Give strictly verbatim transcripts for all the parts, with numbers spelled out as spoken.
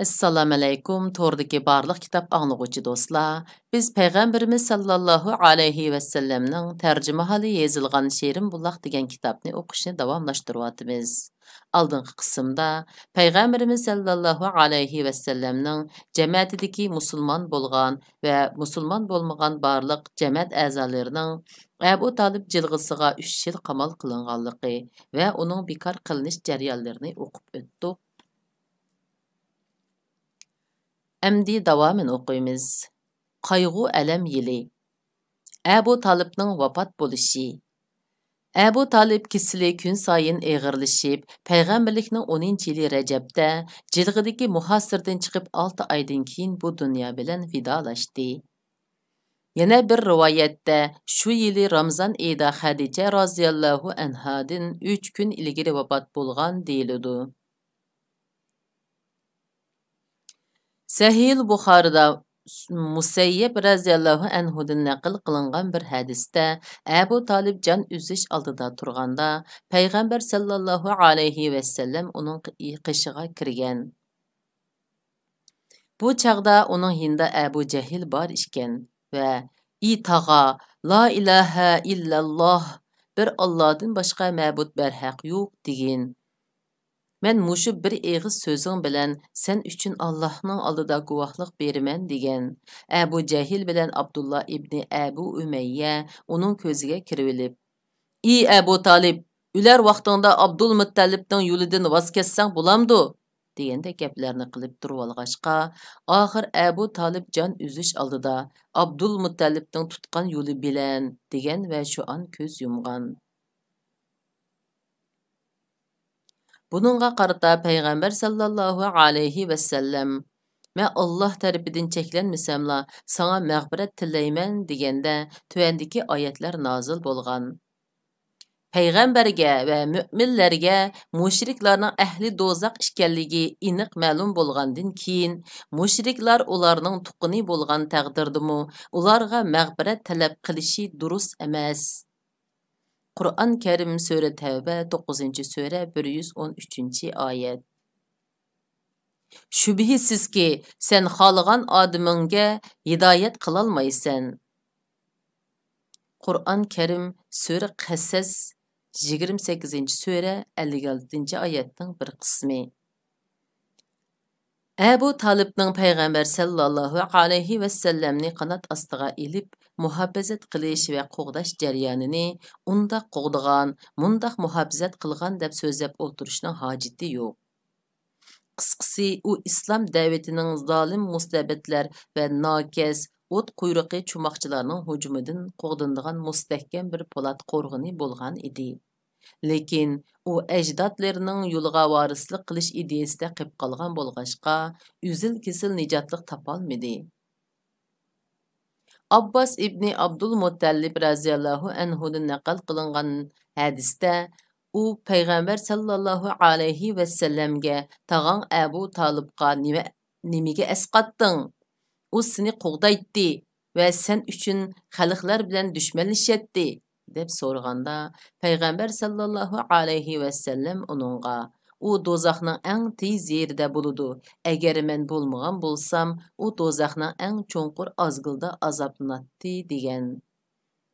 ئەسسالامۇئەلەيكۇم، توردىكى بارلىق كىتاب ئاڭلىغۇچى دوستلار. بىز پەيغەمبىرىمىز ساللاللاھۇ ئەلەيھى ۋەسەللەمنىڭ تەرجىمىھالى يېزىلغان شېرىن بۇلاق دېگەن كىتابنى ئوقۇشنى داۋاملاشتۇرۇۋاتىمىز. ئالدىنقى قىسىمدا پەيغەمبىرىمىز ساللاللاھۇ ئەلەيھى ۋەسەللەمنىڭ جەمەتىدىكى مۇسۇلمان بولغان ۋە مۇسۇلمان بولمىغان بارلىق جەمەت ئەزالىرىنىڭ ئەبۇ تالىپ جىلغىسىغا ئۈچ يىل قامال قىلىنغانلىقى ۋە ئۇنىڭ بىكار قىلىنىش جەريانلىرىنى ئوقۇپ ئۆتتۇق. ئەمدى داۋامىنى ئوقۇيمىز. قايغۇ-ئەلەم يىلى. ئەبۇ تالىپنىڭ ۋاپات بولۇشى. ئەبۇ تالىپ كېسىلى كۈنسايىن ئېغىرلىشىپ، پەيغەمبەرلىكنىڭ ئونىنچى يىلى رەجەبتە جىلغىدىكى مۇھاسىرىدىن چىقىپ، ئالتە ئايدىن كېيىن بۇ دۇنيا بىلەن ۋىدالاشتى. يەنە بىر رىۋايەتتە، شۇ يىلى رامزان ئېيىدا خەدىچە رازىياللاھۇ ئەنھادىن ئۈچ كۈن ئىلگىرى ۋاپات بولغان دېيىلىدۇ. سەھىھۇل بۇخارىدا مۇسەييەب رەزىياللاھۇ ئەنھۇدىن نەقىل قىلىنغان بىر ھەدىستە، ئەبۇ تالىپ جان ئۈزۈش ئالدىدا تۇرغاندا، پەيغەمبەر ساللاللاھۇ ئەلەيھى ۋەسەللەم ئۇنىڭ قېشىغا كىرگەن. بۇ چاغدا ئۇنىڭ يېنىدا ئەبۇ جەھىل بار ئىكەن ۋە، «ئى تاغا، لا ئىلاھە ئىللەللاھ، بىر ئاللادىن باشقا مەبۇد بەرھەق يوق» دېگىن. «مەن مۇشۇ بىر ئېغىز سۆزۈڭ بىلەن سەن ئۈچۈن ئاللاھنىڭ ئالدىدا گۇۋاھلىق بېرىمەن» دېگەن. ئەبۇ جەھىل بىلەن ئابدۇللا ئىبنى ئەبۇ ئۈمەييە ئۇنىڭ كۆزىگە كىرىۋېلىپ، «ئى ئەبۇ تالىپ، ئۆلەر ۋاقتىڭدا ئابدۇلمۇتتەلىپنىڭ يولىدىن ۋاز كەچسەڭ بولامدۇ؟» دېگەندەك گەپلەرنى قىلىپ تۇرۇۋالغاچقا، ئاخىر ئەبۇ تالىپ جان ئۈزۈش ئالدىدا «ئابدۇلمۇتتەلىپنىڭ تۇتقان يولى بىلەن» دېگەن ۋە شۇئان كۆز يۇمغان. بۇنىڭغا قارىتا پەيغەمبەر ساللاللاھۇ ئەلەيھى ۋەسەللەم، «مەن ئاللاھ تەرىپىدىن چەكلەنمىسەملا، ساڭا مەغپىرەت تىلەيمەن» دېگەندە، تۆۋەندىكى ئايەتلەر نازىل بولغان. پەيغەمبەرگە ۋە مۆمىنلەرگە مۇشرىكلارنىڭ ئەھلى دوزاخ ئىكەنلىكى ئېنىق مەلۇم بولغاندىن كېيىن، مۇشرىكلار ئۇلارنىڭ تۇغقىنى بولغان تەقدىردىمۇ، ئۇلارغا مەغپىرەت تەلەپ قىلىشى دۇرۇس ئەمەس. قۇرئان كەرىم، سۈرە تەۋبە، توققۇزىنچى سۈرە، بىر يۈز ئون ئۈچىنچى ئايەت. شۈبھىسىزكى، سەن خالىغان ئادىمىڭگە ھىدايەت قىلالمايسەن. قۇرئان كەرىم، سۈرە قەسەس، يىگىرمە سەككىزىنچى سۈرە، ئەللىك ئالتىنچى ئايەتنىڭ بىر قىسمى. ئەبۇ تالىپنىڭ پەيغەمبەر سەللاللاھۇ ئەلەيھى ۋەسەللەمنى قانات ئاستىغا ئېلىپ، مۇھاپىزەت قىلىش ۋە قوغداش جەريانىنى ئۇنداق قوغدىغان، مۇنداق مۇھاپىزەت قىلغان دەپ سۆزلەپ ئولتۇرۇشنىڭ ھاجىتى يوق. قىسقىسى، ئۇ ئىسلام دەۋىتىنىڭ زالىم مۇستەبىتلەر ۋە ناكەس، ئوت قۇيرۇقى چوماقچىلارنىڭ ھۇجۇمىدىن قوغدىنىدىغان مۇستەھكەم بىر پولات قورغىنى بولغان ئىدى. لېكىن ئۇ ئەجدادلىرىنىڭ يولىغا ۋارىسلىق قىلىش ئىدىيەسىدە قېلىپ قالغان بولغاچقا، ئۈزۈل-كېسىل نىجاتلىق تاپالمىدى. ئابباس ئىبنى ئابدۇلمۇتەللىپ رەزىياللاھۇ ئەنھۇدىن نەقىل قىلىنغان ھەدىستە، ئۇ پەيغەمبەر سەللاللاھۇ ئەلەيھى ۋەسەللەمگە، «تاغاڭ ئەبۇ تالىپقا نېمە، نېمىگە ئەسقاتتىڭ؟ ئۇ سېنى قوغدايتتى ۋە سەن ئۈچۈن خەلقلەر بىلەن دۈشمەنلىشەتتى» دەپ سورىغاندا، پەيغەمبەر سەللاللاھۇ ئەلەيھى ۋەسەللەم ئۇنىڭغا، «ئۇ دوزاخنىڭ ئەڭ تېيىز يېرىدە بولىدۇ، ئەگەر مەن بولمىغان بولسام، ئۇ دوزاخنىڭ ئەڭ چوڭقۇر ئازگىلىدا ئازابلىناتتى» دېگەن.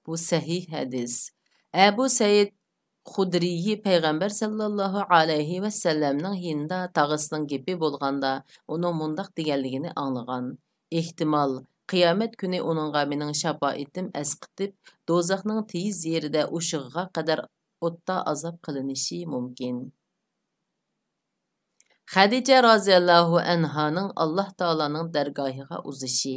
بۇ سەھىھ ھەدىس. ئەبۇ سەئىد خۇدرىي پەيغەمبەر سەللاللاھۇ ئەلەيھى ۋەسەللەمنىڭ يېنىدا تاغىسىنىڭ گېپى بولغاندا، ئۇنىڭ مۇنداق دېگەنلىكىنى ئاڭلىغان. ئېھتىمال، قىيامەت كۈنى ئۇنىڭغا مېنىڭ شاپائىتىم ئەسقىتىپ، دوزاخنىڭ تېيىز يېرىدە ئۇششىغىغا قەدەر ئوتتا ئازاب قىلىنىشى مۇمكىن. خەدىچە رازىياللاھۇ ئەنھانىڭ ئاللاھ تائالانىڭ دەرگاھىغا ئۇزىشى.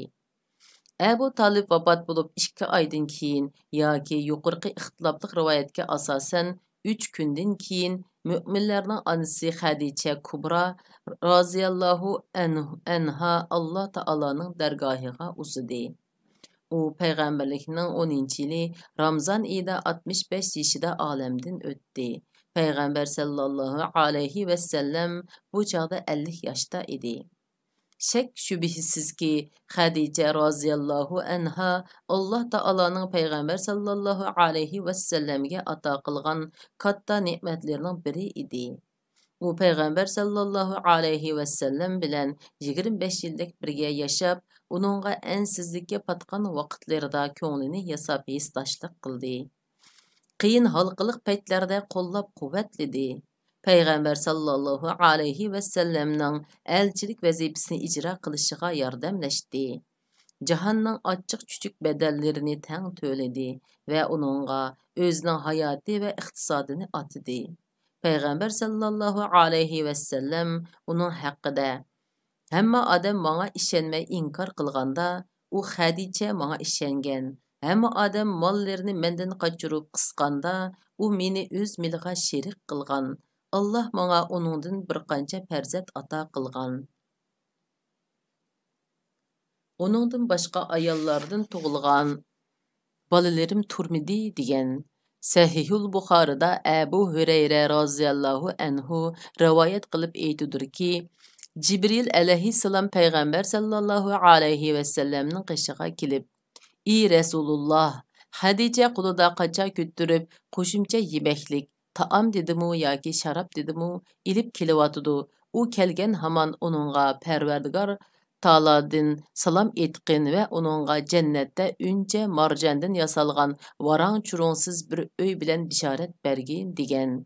ئەبۇ تالىپ ۋاپات بولۇپ ئىككى ئايدىن كېيىن ياكى يۇقىرىقى ئىختىلاپلىق رىۋايەتكە ئاساسەن، ئۈچ كۈندىن كېيىن مۆمىنلەرنىڭ ئانىسى خەدىچە كۇبرا رازىياللاھۇ ئەنھۇ، ئەنھا ئاللاھ تائالانىڭ دەرگاھىغا ئۇزىدى. ئۇ پەيغەمبەرلىكنىڭ ئونىنچى يىلى رامزان ئېيىدا ئاتمىش بەش يېشىدا ئالەمدىن ئۆتتى. پەيغەمبەر سەللاللاھۇ ئەلەيھى ۋەسەللەم بۇ چاغدا ئەللىك ياشتا ئىدى. شەك-شۈبھىسىزكى، خەدىچە رازىياللاھۇ ئەنھا ئاللاھ تائالانىڭ پەيغەمبەر سەللاللاھۇ ئەلەيھى ۋەسەللەمگە ئاتا قىلغان كاتتا نېمەتلىرىنىڭ بىرى ئىدى. ئۇ پەيغەمبەر ساللاللاھۇ ئەلەيھى ۋەسەللەم بىلەن يىگىرمە بەش يىلدەك بىرگە ياشاپ، ئۇنىڭغا ئەنسىزلىككە پاتقان ۋاقىتلىرىدا كۆڭلىنى ياساپ ھېسداشلىق قىلدى. قىيىن ھالقىلىق پەيتلەردە قوللاپ-قۇۋۋەتلىدى. پەيغەمبەر ساللاللاھۇ ئەلەيھى ۋەسەللەمنىڭ ئەلچىلىك ۋەزىپىسىنى ئىجرا قىلىشىغا ياردەملەشتى. جاھاننىڭ ئاچچىق-چۈچۈك بەدەللىرىنى تەڭ تۆلىدى ۋە ئۇنىڭغا ئۆزىنىڭ ھاياتى ۋە ئىقتىسادىنى ئاتىدى. پەيغەمبەر ساللاللاھۇ ئەلەيھى ۋەسەللەم ئۇنىڭ ھەققىدە، ھەممە ئادەم ماڭا ئىشەنمەي ئىنكار قىلغاندا، ئۇ خەدىچە ماڭا ئىشەنگەن. ھەممە ئادەم ماللىرىنى مەندىن قاچۇرۇپ قىسقاندا، ئۇ مېنى ئۆز مېلىغا شېرىك قىلغان. ئاللاھ ماڭا ئۇنىڭدىن بىر قانچە پەرزەنت ئاتا قىلغان. ئۇنىڭدىن باشقا ئاياللاردىن تۇغۇلغان بالىلىرىم تۇرمىدى، دېگەن. سەھىھۇل بۇخارىدا ئەبۇ ھۈرەيرە رازىياللاھۇ ئەنھۇ رىۋايەت قىلىپ ئېيتىدۇكى، جىبرىل ئەلەيھىسسالام پەيغەمبەر ساللاللاھۇ ئەلەيھى ۋەسەللەمنىڭ قېشىغا كېلىپ، ئى رەسۇلۇللاھ، خەدىچە قولىدا قاچا كۆتۈرۈپ، قوشۇمچە يېمەكلىك، تائام دېدىمۇ ياكى شاراب دېدىمۇ، ئېلىپ كېلىۋاتىدۇ. ئۇ كەلگەن ھامان ئۇنىڭغا پەرۋەردىگار تائالادىن سالام ئېيتقىن ۋە ئۇنىڭغا جەننەتتە ئۈنچە مارجاندىن ياسالغان ۋاراڭ-چۇرۇڭسىز بىر ئۆي بىلەن بېشارەت بەرگىن، دېگەن.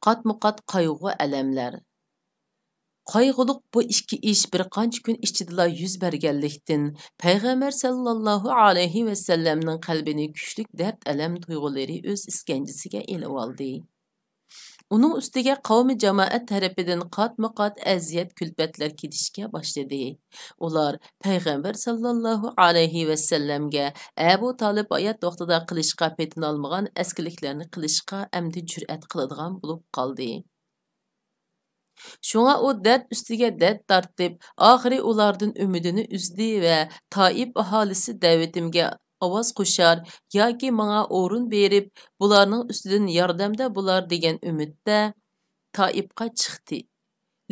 قاتمۇقات قايغۇ-ئەلەملەر. قايغۇلۇق بۇ ئىككى ئىش بىر قانچە كۈن ئىچىدىلا يۈز بەرگەنلىكتىن، پەيغەمبەر ساللاللاھۇ ئەلەيھى ۋەسەللەمنىڭ قەلبىنى كۈچلۈك دەرد-ئەلەم تۇيغۇلىرى ئۆز ئىسكەنجىسىگە ئېلىۋالدى. ئۇنىڭ ئۈستىگە قەۋمى جامائەت تەرىپىدىن قاتمۇقات ئەزىيەت-كۈلپەتلەر كېتىشكە باشلىدى. ئۇلار پەيغەمبەر ساللاللاھۇ ئەلەيھى ۋەسەللەمگە ئەبۇ تالىپ ھايات ۋاقتىدا قىلىشقا پېتىنالمىغان ئەسكىلىكلەرنى قىلىشقا ئەمدى جۈرئەت قىلىدىغان بولۇپ قالدى. شۇڭا ئۇ دەرد ئۈستىگە دەرد تارتىپ، ئاخىرى ئۇلاردىن ئۈمىدىنى ئۈزدى ۋە، تائىپ ئاھالىسى دەۋىتىمگە ئاۋاز قوشار ياكى ماڭا ئورۇن بېرىپ، بۇلارنىڭ ئۈستىدىن ياردەمدە بولار دېگەن ئۈمىدتە تائىپقا چىقتى.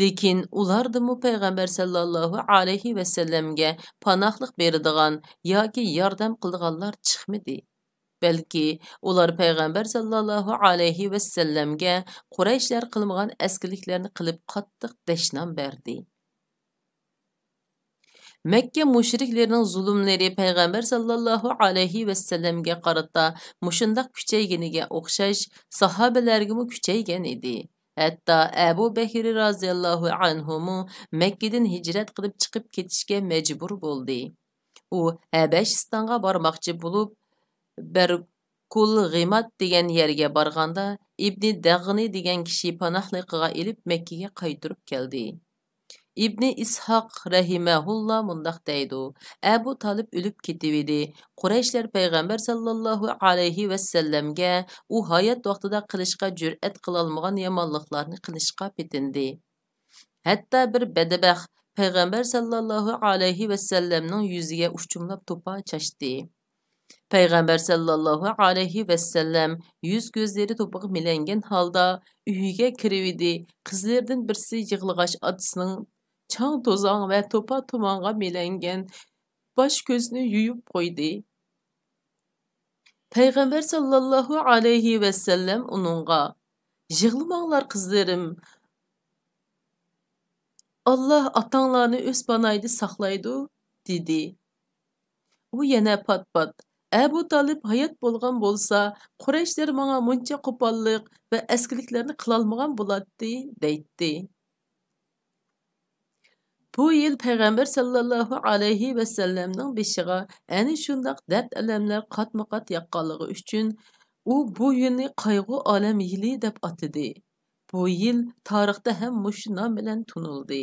لېكىن ئۇلاردىنمۇ پەيغەمبەر ساللاللاھۇ ئەلەيھى ۋەسەللەمگە پاناھلىق بېرىدىغان ياكى ياردەم قىلىدىغانلار چىقمىدى. بەلكى ئۇلار پەيغەمبەر ساللاللاھۇ ئەلەيھى ۋەسەللەمگە قۇرەيشلەر قىلمىغان ئەسكىلىكلەرنى قىلىپ قاتتىق دەشنام بەردى. مەككە مۇشرىكلىرىنىڭ زۇلۇملىرى پەيغەمبەر ساللاللاھۇ ئەلەيھى ۋەسەللەمگە قارىتا مۇشۇنداق كۈچەيگىنىگە ئوخشاش ساھابىلەرگىمۇ كۈچەيگەن ئىدى. ھەتتا ئەبۇ بەكرى رازىياللاھۇ ئەنھۇمۇ مەككىدىن ھىجرەت قىلىپ چىقىپ كېتىشكە مەجبۇر بولدى. ئۇ ھەبەشىستانغا بارماقچى بولۇپ، بەركۇلغىمات دېگەن يەرگە بارغاندا، ئىبنى دەغنى دېگەن كىشى پاناھلىقىغا ئېلىپ، مەككىگە قايتۇرۇپ كەلدى. ئىبنى ئىسھاق رەھىمەھۇللا مۇنداق دەيدۇ، ئەبۇ تالىپ ئۆلۈپ كېتىۋىدى. قۇرەيشلەر پەيغەمبەر ساللاللاھۇ ئەلەيھى ۋەسەللەمگە ئۇ ھايات ۋاقتىدا قىلىشقا جۈرئەت قىلالمىغان يامانلىقلارنى قىلىشقا پېتىندى. ھەتتا بىر بەدبەخت پەيغەمبەر ساللاللاھۇ ئەلەيھى ۋەسەللەمنىڭ يۈزىگە ئۇچۇملاپ توپا چاچتى. پەيغەمبەر ساللاللاھۇ ئەلەيھى ۋەسەللەم يۈز-كۆزلىرى توپىغا مىلەنگەن ھالدا ئۆيىگە كىرىۋىدى. قىزلىرىدىن بىرسى يىغلىغاچ ئاتىسىنىڭ چاڭ-توزاڭ ۋە توپا-تۇمانغا مىلەنگەن باش-كۆزىنى يۇيۇپ قويدى. پەيغەمبەر ساللاللاھۇ ئەلەيھى ۋەسەللەم ئۇنىڭغا، «يىغلىماڭلار، قىزلىرىم، ئاللاھ ئاتاڭلارنى ئۆز پاناھىدا ساقلايدۇ» دېدى. ئۇ يەنە پات-پات، «ئەبۇ تالىپ ھايات بولغان بولسا، قۇرەيشلەر ماڭا مۇنچە قوپاللىق ۋە ئەسكىلىكلەرنى قىلالمىغان بولاتتى» دەيتتى. بۇ يىل پەيغەمبەر ساللاللاھۇ ئەلەيھى ۋەسەللەمنىڭ بېشىغا ئەنە شۇنداق دەرد-ئەلەملەر قاتمۇقات ياغقانلىقى ئۈچۈن، ئۇ بۇ يىلنى قايغۇ-ئالەم يىلى دەپ ئاتىدى. بۇ يىل تارىختا ھەم مۇشۇ نام بىلەن تونۇلدى.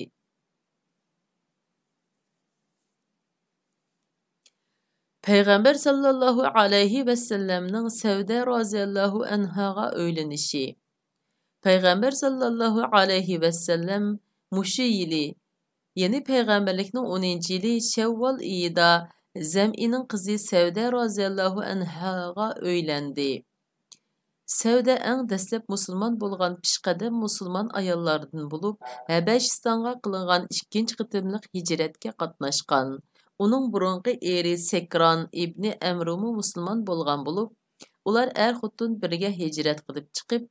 پەيغەمبەر ساللاللاھۇ ئەلەيھى ۋەسەللەمنىڭ سەۋدە رازىياللاھۇ ئەنھاغا ئۆيلىنىشى. پەيغەمبەر ساللاللاھۇ ئەلەيھى ۋەسەللەم مۇشۇ يىلى، يەنى پەيغەمبەرلىكنىڭ ئونىنچى يىلى شەۋۋال ئېيىدا زەمئىنىڭ قىزى سەۋدە رازىياللاھۇ ئەنھاغا ئۆيلەندى. سەۋدە ئەڭ دەسلەپ مۇسۇلمان بولغان پېشقەدەم مۇسۇلمان ئاياللاردىن بولۇپ، ھەبەشىستانغا قىلىنغان ئىككىنچى قېتىملىق ھىجرەتكە قاتناشقان. ئۇنىڭ بۇرۇنقى ئېرى سەكران ئىبنى ئەمرۇمۇ مۇسۇلمان بولغان بولۇپ، ئۇلار ئەر-خوتۇن بىرگە ھىجرەت قىلىپ چىقىپ،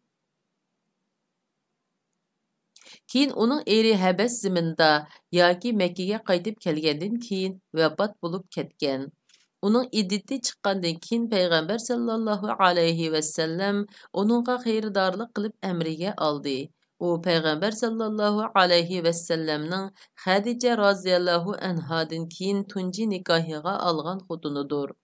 كېيىن ئۇنىڭ ئېرى ھەبەش زېمىنىدا ياكى مەككىگە قايتىپ كەلگەندىن كېيىن ۋاپات بولۇپ كەتكەن. ئۇنىڭ ئىددىتى چىققاندىن كېيىن پەيغەمبەر ساللاللاھۇ ئەلەيھى ۋەسەللەم ئۇنىڭغا خېرىدارلىق قىلىپ ئەمرىگە ئالدى. ئۇ پەيغەمبەر ساللاللاھۇ ئەلەيھى ۋەسەللەمنىڭ خەدىچە رازىياللاھۇ ئەنھادىن كېيىن تۇنجى نىكاھىغا ئالغان خوتۇنىدۇر.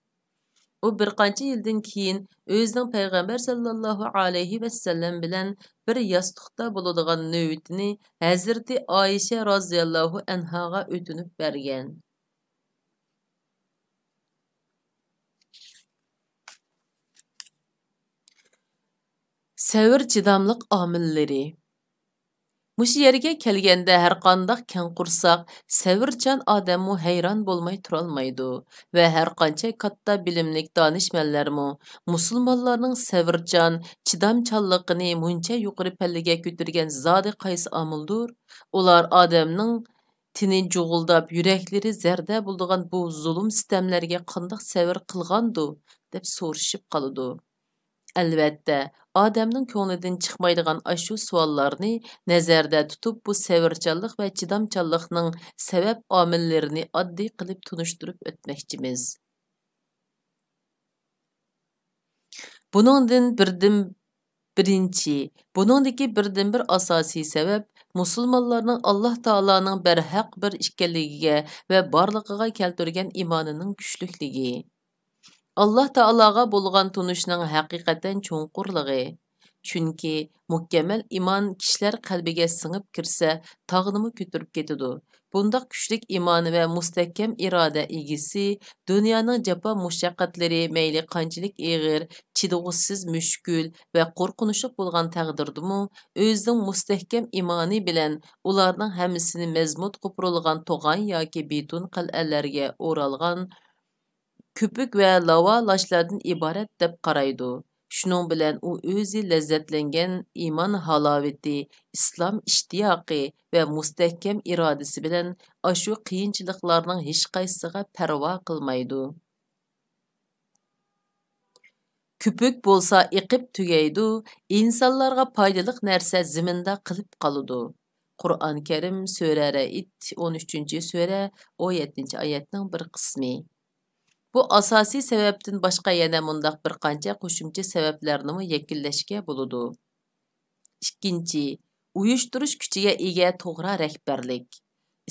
ئۇ بىر قانچە يىلدىن كېيىن ئۆزىنىڭ پەيغەمبەر ساللاللاھۇ ئەلەيھى ۋەسەللەم بىلەن بىر ياستۇقتا بولىدىغان نۆۋىتىنى ھەزرىتى ئائىشە رازىياللاھۇ ئەنھاغا ئۆتۈنۈپ بەرگەن. سەۋر چىداملىق ئامىللىرى. مۇشۇ يەرگە كەلگەندە ھەرقانداق كەڭ قورساق، سەۋرچان ئادەممۇ ھەيران بولماي تۇرالمايدۇ ۋە ھەرقانچە كاتتا بىلىملىك دانىشمەنلەرمۇ مۇسۇلمانلارنىڭ سەۋرچان، چىدامچانلىقىنى مۇنچە يۇقىرى پەللىگە كۆتۈرگەن زادى قايسى ئامىلدۇر؟ ئۇلار ئادەمنىڭ تېنى جۇغۇلداپ، يۈرەكلىرى زەردە بولىدىغان بۇ زۇلۇم-سىتەملەرگە قانداق سەۋر قىلغاندۇ؟ دەپ سورىشىپ قالىدۇ. ئەلۋەتتە، ئادەمنىڭ كۆڭلىدىن چىقمايدىغان ئاشۇ سوئاللارنى نەزەردە تۇتۇپ، بۇ سەۋرچانلىق ۋە چىدامچانلىقنىڭ سەۋەب ئامىللىرىنى ئاددىي قىلىپ تونۇشتۇرۇپ ئۆتمەكچىمىز. بۇنىڭدىن بىردىن، بىرىنچى، بۇنىڭدىكى بىردىنبىر ئاساسىي سەۋەب مۇسۇلمانلارنىڭ ئاللاھ تائالانىڭ بەرھەق بىر ئىكەنلىكىگە ۋە بارلىقىغا كەلتۈرگەن ئىمانىنىڭ كۈچلۈكلۈكى. ئاللاھ تائالاغا بولغان تونۇشنىڭ ھەقىقەتەن چوڭقۇرلۇقى. چۈنكى مۇكەممەل ئىمان كىشىلەر قەلبىگە سىڭىپ كىرسە، تاغنىمۇ كۆتۈرۈپ كېتىدۇ. بۇنداق كۈچلۈك ئىمان ۋە مۇستەھكەم ئىرادە ئىگىسى دۇنيانىڭ جاپا-مۇشەققەتلىرى مەيلى قانچىلىك ئېغىر، چىدىغۇسىز، مۈشكۈل ۋە قورقۇنچلۇق بولغان تەقدىردىمۇ، ئۆزىنىڭ مۇستەھكەم ئىمانى بىلەن ئۇلارنىڭ ھەممىسىنى مەزمۇت قوپۇرۇلغان توغان ياكى بېتون قەلئەلەرگە ئورالغان كۆپۈك ۋە لاۋا لاشلاردىن ئىبارەت دەپ قارايدۇ. شۇنىڭ بىلەن ئۇ ئۆزى لەززەتلەنگەن ئىمان ھالاۋىتى، ئىسلام ئىشتىياقى ۋە مۇستەھكەم ئىرادىسى بىلەن ئاشۇ قىيىنچىلىقلارنىڭ ھېچقايسىسىغا پەرۋا قىلمايدۇ. كۆپۈك بولسا ئېقىپ تۈگەيدۇ، ئىنسانلارغا پايدىلىق نەرسە زېمىندا قېلىپ قالىدۇ. قۇرئان كەرىم، سۈرە رەئد، ئون ئۈچىنچى سۈرە، ئون يەتتىنچى ئايەتنىڭ بىر قىسمى. بۇ ئاساسىي سەۋەبتىن باشقا يەنە مۇنداق بىر قانچە قوشۇمچە سەۋەبلەرنىمۇ يەكۈنلەشكە بولىدۇ. ئىككىنچى، ئۇيۇشتۇرۇش كۈچىگە ئىگە توغرا رەھبەرلىك.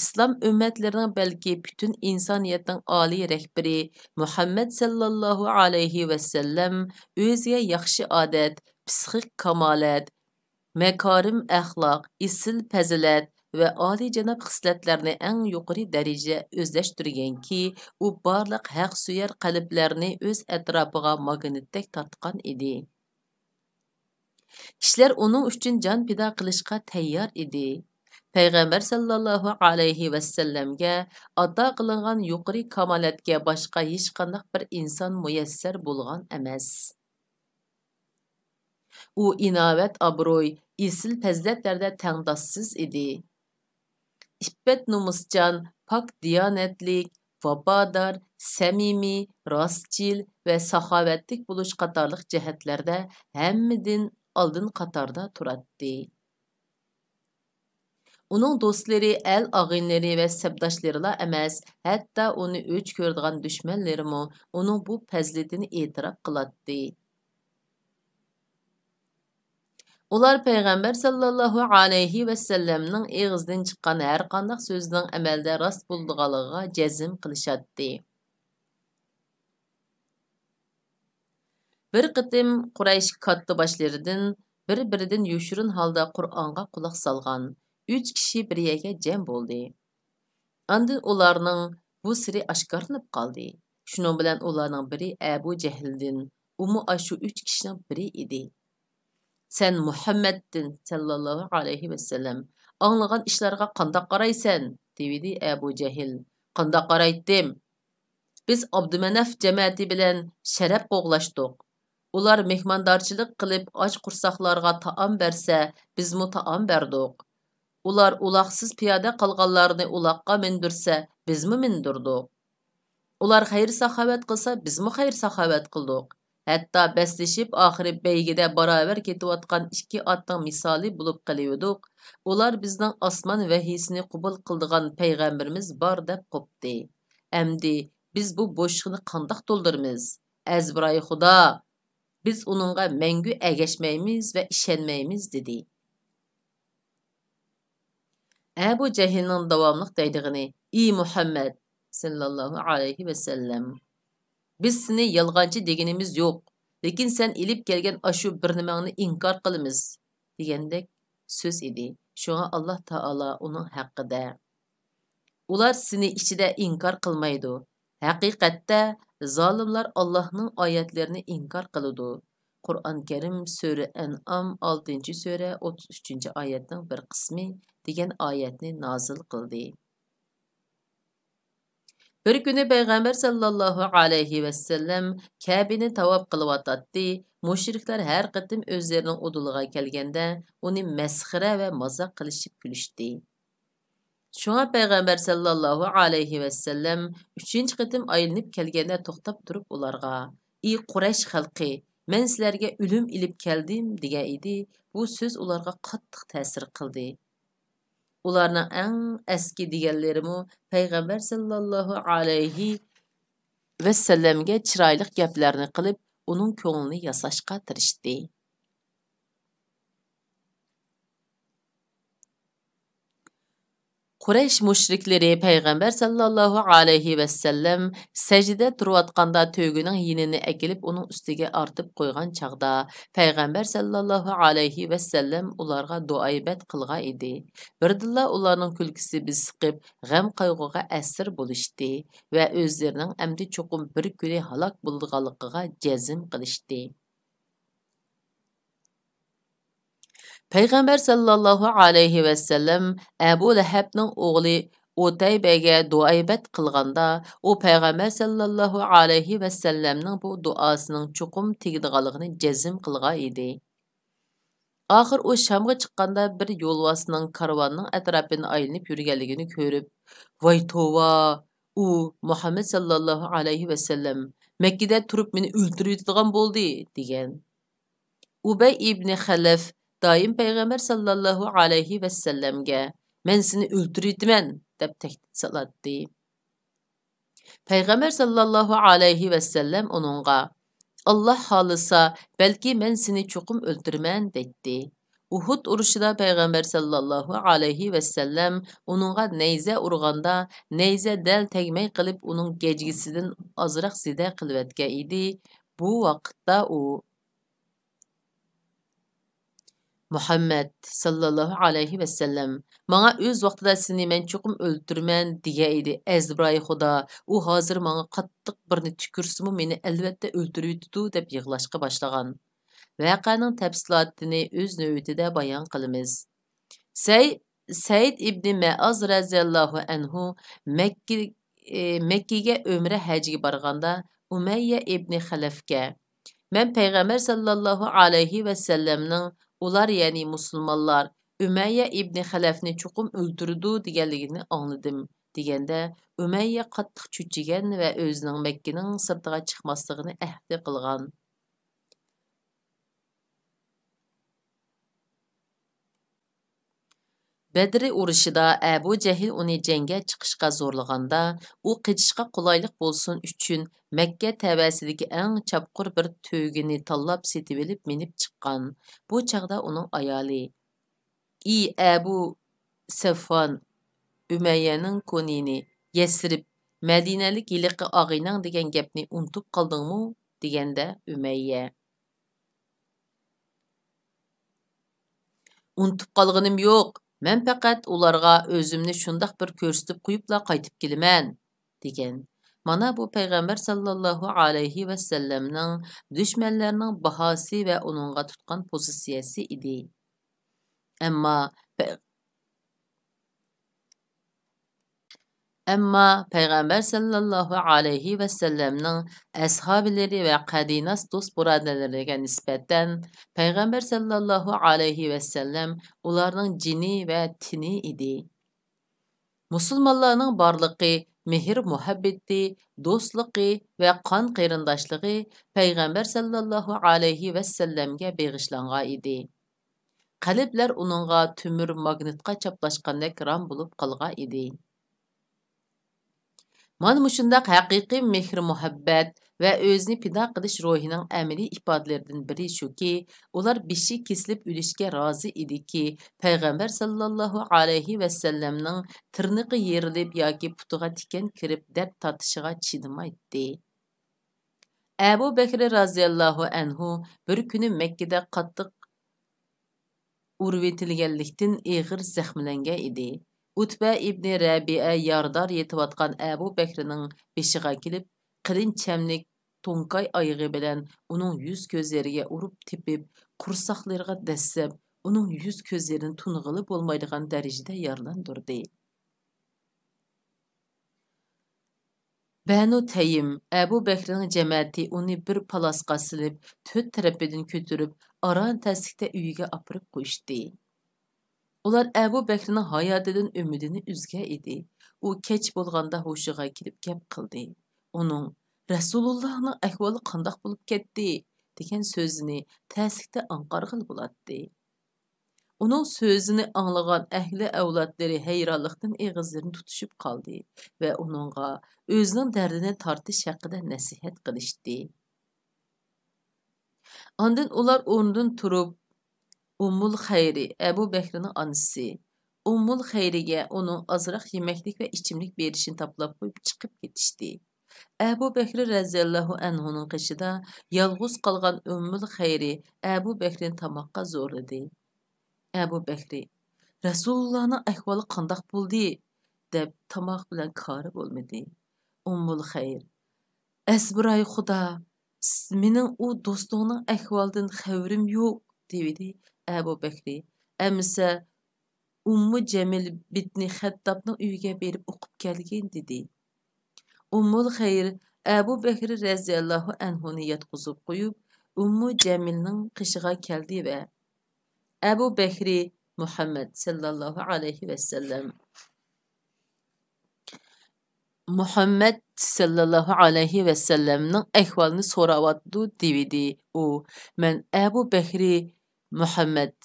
ئىسلام ئۈممەتلىرىنىڭ، بەلكى پۈتۈن ئىنسانىيەتنىڭ ئالىي رەھبىرى مۇھەممەد سەللەللاھۇ ئەلەيھى ۋەسەللەم ئۆزىگە ياخشى ئادەت، پىسخىك كامالەت، ماكارىم ئەخلاق، ئېسىل پەزىلەت ۋە ئالىيجاناب خىسلەتلەرنى ئەڭ يۇقىرى دەرىجىدە ئۆزلەشتۈرگەنكى، ئۇ بارلىق ھەقسۆيەر قەلبلەرنى ئۆز ئەتراپىغا ماگنىتتەك تارتقان ئىدى. كىشىلەر ئۇنىڭ ئۈچۈن جان پىدا قىلىشقا تەييار ئىدى. پەيغەمبەر سەللەللاھۇ ئەلەيھى ۋەسەللەمگە ئاتا قىلىنغان يۇقىرى كامالەتكە باشقا ھېچقانداق بىر ئىنسان مۇيەسسەر بولغان ئەمەس. ئۇ ئىناۋەت، ئابرۇي، ئېسىل پەزىلەتلەردە تەڭداشسىز ئىدى. ئىپپەت-نومۇسچان، پاك دىيانەتلىك، ۋاپادار، سەمىمىي، راستچىل ۋە ساخاۋەتلىك بولۇش قاتارلىق جەھەتلەردە ھەممىدىن ئالدىن قاتاردا تۇراتتى. ئۇنىڭ دوستلىرى، ئەل-ئاغىنىلىرى ۋە سەپداشلىرىلا ئەمەس، ھەتتا ئۇنى ئۆچ كۆرىدىغان دۈشمەنلىرىمۇ ئۇنىڭ بۇ پەزىلىتىنى ئېتىراپ قىلاتتى. ئۇلار پەيغەمبەر سەللەللاھۇ ئەلەيھى ۋەسەللەمنىڭ ئېغىزىدىن چىققان ھەرقانداق سۆزنىڭ ئەمەلدە راست بولىدىغانلىقىغا جەزم قىلىشاتتى. بىر قېتىم قۇرەيش كاتتىباشلىرىدىن بىر-بىرىدىن يوشۇرۇن ھالدا قۇرئانغا قۇلاق سالغان ئۈچ كىشى بىر يەرگە جەم بولدى. ئاندىن ئۇلارنىڭ بۇ سىرى ئاشكارىلىنىپ قالدى. شۇنىڭ بىلەن ئۇلارنىڭ بىرى ئەبۇ جەھىلدىن، ئۇمۇ ئاشۇ ئۈچ كىشىنىڭ بىرى ئىدى. «سەن مۇھەممەدتىن، سەللەللاھۇ ئەلەيھى ۋەسەللەم، ئاڭلىغان ئىشلارغا قانداق قارايسەن؟» دېۋىدى ئەبۇ جەھىل. «قانداق قارايتتىم؟ بىز ئابدۇمەناف جەمەتى بىلەن شەرەپ قوغلاشتۇق. ئۇلار مېھماندارچىلىق قىلىپ ئاچ قورساقلارغا تائام بەرسە، بىزمۇ تائام بەردۇق. ئۇلار ئۇلاقسىز پىيادە قالغانلارنى ئۇلاققا مىندۈرسە، بىزمۇ مىندۈردۇق. ئۇلار خەير-ساخاۋەت قىلسا، بىزمۇ خەير-ساخاۋەت قىلدۇق. ھەتتا بەسلىشىپ، ئاخىرى بەيگىدە باراۋەر كېتىۋاتقان ئىككى ئاتنىڭ مىسالى بولۇپ قېلىۋىدۇق. ئۇلار بىزنىڭ ئاسمان ۋەھىيسىنى قوبۇل قىلىدىغان پەيغەمبىرىمىز بار دەپ قوپتى. ئەمدى بىز بۇ بوشلۇقنى قانداق تولدۇرىمىز؟ ئەزبىرايى خۇدا! بىز ئۇنىڭغا مەڭگۈ ئەگەشمەيمىز ۋە ئىشەنمەيمىز، دېدى. ئەبۇ جەھىلنىڭ داۋاملىق دەيدىغىنى، ئى مۇھەممەد سەللەللاھۇ ئەلەيھى ۋەسەللەم، بىز سېنى يالغانچى دېگىنىمىز يوق، لېكىن سەن ئېلىپ كەلگەن ئاشۇ بىر نېمەڭنى ئىنكار قىلىمىز، دېگەندەك سۆز ئىدى. شۇڭا ئاللاھ تائالا ئۇنىڭ ھەققىدە، ئۇلار سېنى ئىچىدە ئىنكار قىلمايدۇ. ھەقىقەتتە، زالىملار ئاللاھنىڭ ئايەتلىرىنى ئىنكار قىلىدۇ. قۇرئان كەرىم، سۈرە ئەنئام، ئالتىنچى سۈرە، ئوتتۇز ئۈچىنچى ئايەتنىڭ بىر قىسمى، دېگەن ئايەتنى نازىل قىلدى. بىر كۈنى پەيغەمبەر سەللەللاھۇ ئەلەيھى ۋەسەللەم كەبىنى تاۋاپ قىلىۋاتاتتى. مۇشرىكلار ھەر قېتىم ئۆزلىرىنىڭ ئۇدۇلىغا كەلگەندە، ئۇنى مەسخىرە ۋە مازاق قىلىشىپ كۈلۈشتى. شۇڭا پەيغەمبەر سەللەللاھۇ ئەلەيھى ۋەسەللەم ئۈچىنچى قېتىم ئايلىنىپ كەلگەندە توختاپ تۇرۇپ ئۇلارغا، ئى قۇرەيش خەلقى، مەن سىلەرگە ئۆلۈم ئېلىپ كەلدىم، دېگەن ئىدى. بۇ سۆز ئۇلارغا قاتتىق تەسىر قىلدى. ئۇلارنىڭ ئەڭ ئەسكى دېگەنلىرىمۇ پەيغەمبەر سەللەللاھۇ ئەلەيھى ۋەسەللەمگە چىرايلىق گەپلەرنى قىلىپ، ئۇنىڭ كۆڭلىنى ياساشقا تىرىشتى. قۇرەيش مۇشرىكلىرى پەيغەمبەر سەللەللاھۇ ئەلەيھى ۋەسەللەم سەجدىدە تۇرۇۋاتقاندا تۆگىنىڭ يېنىنى ئەكېلىپ ئۇنىڭ ئۈستىگە ئارتىپ قويغان چاغدا، پەيغەمبەر سەللەللاھۇ ئەلەيھى ۋەسەللەم ئۇلارغا دۇئايىبەت قىلغان ئىدى. بىردىنلا ئۇلارنىڭ كۈلكىسى بېسىقىپ، غەم-قايغۇغا ئەسىر بولۇشتى ۋە ئۆزلىرىنىڭ ئەمدى چوقۇم بىر كۈنى ھالاك بولىدىغانلىقىغا جەزم قىلىشتى. پەيغەمبەر سەللەللاھۇ ئەلەيھى ۋەسەللەم ئەبۇ لەھەبنىڭ ئوغلى ئۇتەيبەگە دۇئايىبەت قىلغاندا، ئۇ پەيغەمبەر سەللەللاھۇ ئەلەيھى ۋەسەللەمنىڭ بۇ دۇئاسىنىڭ چوقۇم تېگىدىغانلىقىنى جەزم قىلغان ئىدى. ئاخىر ئۇ شامغا چىققاندا بىر يولۋاسنىڭ كارۋاننىڭ ئەتراپىنى ئايلىنىپ يۈرگەنلىكىنى كۆرۈپ، ۋاي توۋا، ئۇ مۇھەممەد سەللەللاھۇ ئەلەيھى ۋەسەللەم مەككىدە تۇرۇپ مېنى ئۆلتۈرۈۋېتىدىغان بولدى، دېگەن. ئۇبەي ئىبنى خەلەف دائىم پەيغەمبەر سەللەللاھۇ ئەلەيھى ۋەسەللەمگە، مەن سېنى ئۆلتۈرۈۋېتىمەن، دەپ تەھدىت سالاتتى. پەيغەمبەر سەللەللاھۇ ئەلەيھى ۋەسەللەم ئۇنىڭغا، ئاللاھ خالىسا، بەلكى مەن سېنى چوقۇم ئۆلتۈرىمەن، دەيتتى. ئۇھۇد ئۇرۇشىدا پەيغەمبەر سەللەللاھۇ ئەلەيھى ۋەسەللەم ئۇنىڭغا نەيزە ئۇرغاندا، نەيزە دەل تەگمەي قېلىپ، ئۇنىڭ گەجگىسىدىن ئازراق زېدە قىلىۋەتكەن ئىدى. بۇ ۋاقىتتا ئۇ، مۇھەممەد سەللەللاھۇ ئەلەيھى ۋەسەللەم، ماڭا ئۆز ۋاقتىدا سېنى مەن چوقۇم ئۆلتۈرىمەن دېگەن ئىدى. ئەزبىرايى خۇدا، ئۇ ھازىر ماڭا قاتتىق بىرنى تۈكۈرسىمۇ مېنى ئەلۋەتتە ئۆلتۈرۈۋېتىدۇ، دەپ يىغلاشقا باشلىغان. ۋەقەنىڭ تەپسىلاتىنى ئۆز نۆۋىتىدە بايان قىلىمىز. سەي-، سەئىد ئىبنى مەئاز رەزىياللاھۇ ئەنھۇ مەككە-، ئى، مەككىگە ئۆمرە ھەجگە بارغاندا، ئۇمەييە ئىبنى خەلەفكە، مەن پەيغەمبەر سەللەللاھۇ ئەلەيھى ۋەسەللەمنىڭ ئۇلار، يەنى مۇسۇلمانلار، ئۇمەييە ئىبنى خەلەفنى چوقۇم ئۆلتۈرىدۇ دېگەنلىكىنى ئاڭلىدىم، دېگەندە، ئۇمەييە قاتتىق چۆچۈگەن ۋە ئۆزىنىڭ مەككىنىڭ سىرتىغا چىقماسلىقىنى ئەھدى قىلغان. بەدرى ئۇرۇشىدا ئەبۇ جەھىل ئۇنى جەڭگە چىقىشقا زورلىغاندا، ئۇ قېچىشقا قولايلىق بولسۇن ئۈچۈن، مەككە تەۋەسىدىكى ئەڭ چاپقۇر بىر تۆگىنى تاللاپ سېتىۋېلىپ مىنىپ چىققان. بۇ چاغدا ئۇنىڭ ئايالى، ئى ئەبۇ سەفۋان، ئۈمەييەنىڭ كونىنى، يەسرىب، مەدىنەلىك ھېلىقى ئاغىنەڭ دېگەن گەپنى ئۇنتۇپ قالدىڭمۇ؟ دېگەندە ئۈمەييە، ئۇنتۇپ قالغىنىم يوق، مەن پەقەت ئۇلارغا ئۆزۈمنى شۇنداق بىر كۆرسىتىپ قويۇپلا قايتىپ كېلىمەن، دېگەن. مانا بۇ پەيغەمبەر سەللەللاھۇ ئەلەيھى ۋەسەللەمنىڭ دۈشمەنلەرنىڭ باھاسى ۋە ئۇنىڭغا تۇتقان پوزىتسىيەسى ئىدى. ئەمما پە-، ئەمما پەيغەمبەر سەللەللاھۇ ئەلەيھى ۋەسەللەمنىڭ ئەسھابىلىرى ۋە قەدىناس دوست بۇرادەرلىرىگە نىسبەتەن پەيغەمبەر سەللەللاھۇ ئەلەيھى ۋەسەللەم ئۇلارنىڭ جېنى ۋە تېنى ئىدى. مۇسۇلمانلارنىڭ بارلىقى مېھىر-مۇھەببىتى، دوستلۇقى ۋە قان قېرىنداشلىقى پەيغەمبەر ساللاللاھۇ ئەلەيھى ۋەسەللەمگە بېغىشلانغان ئىدى. قەلبلەر ئۇنىڭغا تۆمۈر ماگنىتقا چاپلاشقاندەك رام بولۇپ قالغان ئىدى. مانا مۇشۇنداق ھەقىقىي مېھىر-مۇھەببەت ۋە ئۆزىنى پىدا قىلىش روھىنىڭ ئەمەلىي ئىپادىلىرىدىن بىرى شۇكى، ئۇلار بېشى كېسىلىپ ئۆلۈشكە رازى ئىدىكى، پەيغەمبەر ساللاللاھۇ ئەلەيھى ۋەسەللەمنىڭ تىرنىقى يېرىلىپ ياكى پۇتىغا تىكەن كىرىپ دەرد تارتىشىغا چىدىمايتتى. ئەبۇ بەكرى رازىياللاھۇ ئەنھۇ بىر كۈنى مەككىدە قاتتىق ئۇرۇۋېتىلگەنلىكتىن ئېغىر زەخىملەنگەن ئىدى. ئۇتبە ئىبنى رەبىئە يارىدار يېتىۋاتقان ئەبۇ بەكرىنىڭ بېشىغا كېلىپ، قېلىن چەملىك توڭكاي ئايىغى بىلەن ئۇنىڭ يۈز-كۆزلىرىگە ئۇرۇپ تېپىپ، قورساقلىرىغا دەسسەپ، ئۇنىڭ يۈز-كۆزلىرىنى تونۇغىلى بولمايدىغان دەرىجىدە يارىلاندۇردى. بەنۇ تەيىم، ئەبۇ بەكرىنىڭ جەمەتى ئۇنى بىر پالاسقا سېلىپ، تۆت تەرىپىدىن كۆتۈرۈپ، ئاران تەسلىكتە ئۆيىگە ئاپىرىپ قويۇشتى. ئۇلار ئەبۇ بەكرىنىڭ ھاياتىدىن ئۈمىدىنى ئۈزگەن ئىدى. ئۇ كەچ بولغاندا ھوشىغا كېلىپ گەپ قىلدى. ئۇنىڭ، «رەسۇلۇللاھنىڭ ئەھۋالى قانداق بولۇپ كەتتى؟» دېگەن سۆزىنى تەسلىكتە ئاڭقارغىلى بولاتتى. ئۇنىڭ سۆزىنى ئاڭلىغان ئەھلى ئەۋلادلىرى ھەيرانلىقتىن ئېغىزلىرىنى تۇتۇشۇپ قالدى ۋە ئۇنىڭغا ئۆزىنىڭ دەردىنى تارتىش ھەققىدە نەسىھەت قىلىشتى. ئاندىن ئۇلار ئورنىدىن تۇرۇپ، ئۇممۇل خەيرى، ئەبۇ بەكرىنىڭ ئانىسى، ئۇممۇل خەيرىگە ئۇنىڭ ئازراق يېمەكلىك ۋە ئىچىملىك بېرىشىنى تاپىلاپ قويۇپ چىقىپ كېتىشتى. ئەبۇ بەكرى رەزىياللاھۇ ئەنھۇنىڭ قېشىدا يالغۇز قالغان ئۇممۇل خەيرى ئەبۇ بەكرىنى تاماققا زورلىدى. ئەبۇ بەكرى، «رەسۇلۇللاھنىڭ ئەھۋالى قانداق بولدى؟» دەپ تاماق بىلەن كارى بولمىدى. ئۇممۇل خەير، «ئەزبىراي خۇدا، س-، مېنىڭ ئۇ دوستۇڭنىڭ ئەھۋالىدىن خەۋىرىم يوق» دېۋىدى ئەبۇ بەكرى. ئەمىسە ئۇممۇ جەمىل بىتنى خەتتابنىڭ ئۆيىگە بېرىپ ئوقۇپ كەلگىن، دېدى. ئۇممۇل خەير ئەبۇ بەكرى رەزىياللاھۇ ئەنھۇنى ياتقۇزۇپ قويۇپ، ئۇممۇ جەمىلنىڭ قېشىغا كەلدى ۋە، «ئەبۇ بەكرى، مۇھەممەد سەللەللاھۇ ئەلەيھى ۋەسەللەم، مۇھەممەد سەللەللاھۇ ئەلەيھى ۋەسەللەمنىڭ ئەھۋالىنى سوراۋاتىدۇ» دېۋىدى. ئۇ، «مەن ئەبۇ بەكرى، مۇھەممەد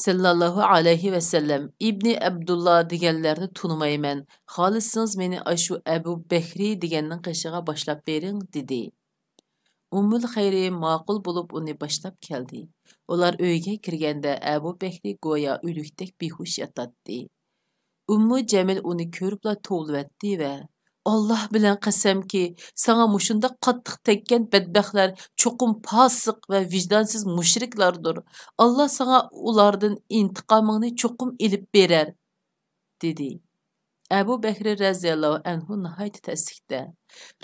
سەللەللاھۇ ئەلەيھى ۋەسەللەم، ئىبنى ئەبدۇللا دېگەنلەرنى تونۇمايمەن. خالىسىڭىز مېنى ئاشۇ ئەبۇ بەكرى دېگەننىڭ قېشىغا باشلاپ بېرىڭ» دېدى. ئۇممۇل خەيرى ماقۇل بولۇپ ئۇنى باشلاپ كەلدى. ئۇلار ئۆيگە كىرگەندە ئەبۇ بەكرى گويا ئۆلۈكتەك بىھوش ياتاتتى. ئۇممۇ جەمىل ئۇنى كۆرۈپلا توۋلىۋەتتى ۋە، «ئاللا بىلەن قەسەمكى، ساڭا مۇشۇنداق قاتتىق تەگكەن بەتبەختلەر چوقۇم پاسىق ۋە ۋىجدانسىز مۇشرىكلاردۇر. ئاللا ساڭا ئۇلاردىن ئىنتىقامىڭنى چوقۇم ئېلىپ بېرەر» دېدى. ئەبۇ بەكرى رەزىياللاھۇ ئەنھۇ ناھايىتى تەسلىكتە،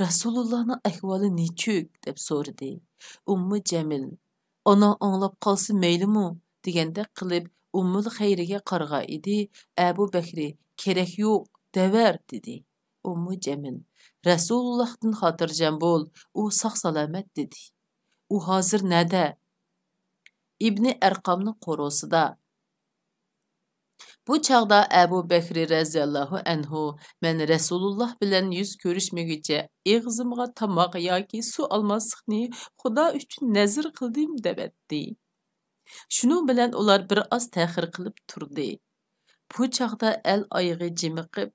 «رەسۇلۇللاھنىڭ ئەھۋالى نېچۈك؟» دەپ سورىدى. ئۇممۇ جەمىل، «ئانا ئاڭلاپ قالسا مەيلىمۇ؟» دېگەندەك قىلىپ ئۇممۇل خەيرىگە قارىغان ئىدى. ئەبۇ بەكرى، «كېرەك يوق، دەۋەر» دېدى. ئۇممۇ جەمىل، «رەسۇلۇللاھتىن خاتىرجەم بول، ئۇ ساق-سالامەت» دېدى. «ئۇ ھازىر نەدە؟» «ئىبنى ئەرقامنىڭ قورۇسىدا.» بۇ چاغدا ئەبۇ بەكرى رەزىياللاھۇ ئەنھۇ، «مەن رەسۇلۇللاھ بىلەن يۈز كۆرۈشمىگۈچە ئېغىزىمغا تاماق ياكى سۇ ئالماسلىقنى خۇدا ئۈچۈن نەزىر قىلدىم» دەۋەتتى. شۇنىڭ بىلەن ئۇلار بىر ئاز تەخىر قىلىپ تۇردى. بۇ چاغدا ئەل ئايىغى جىمىقىپ،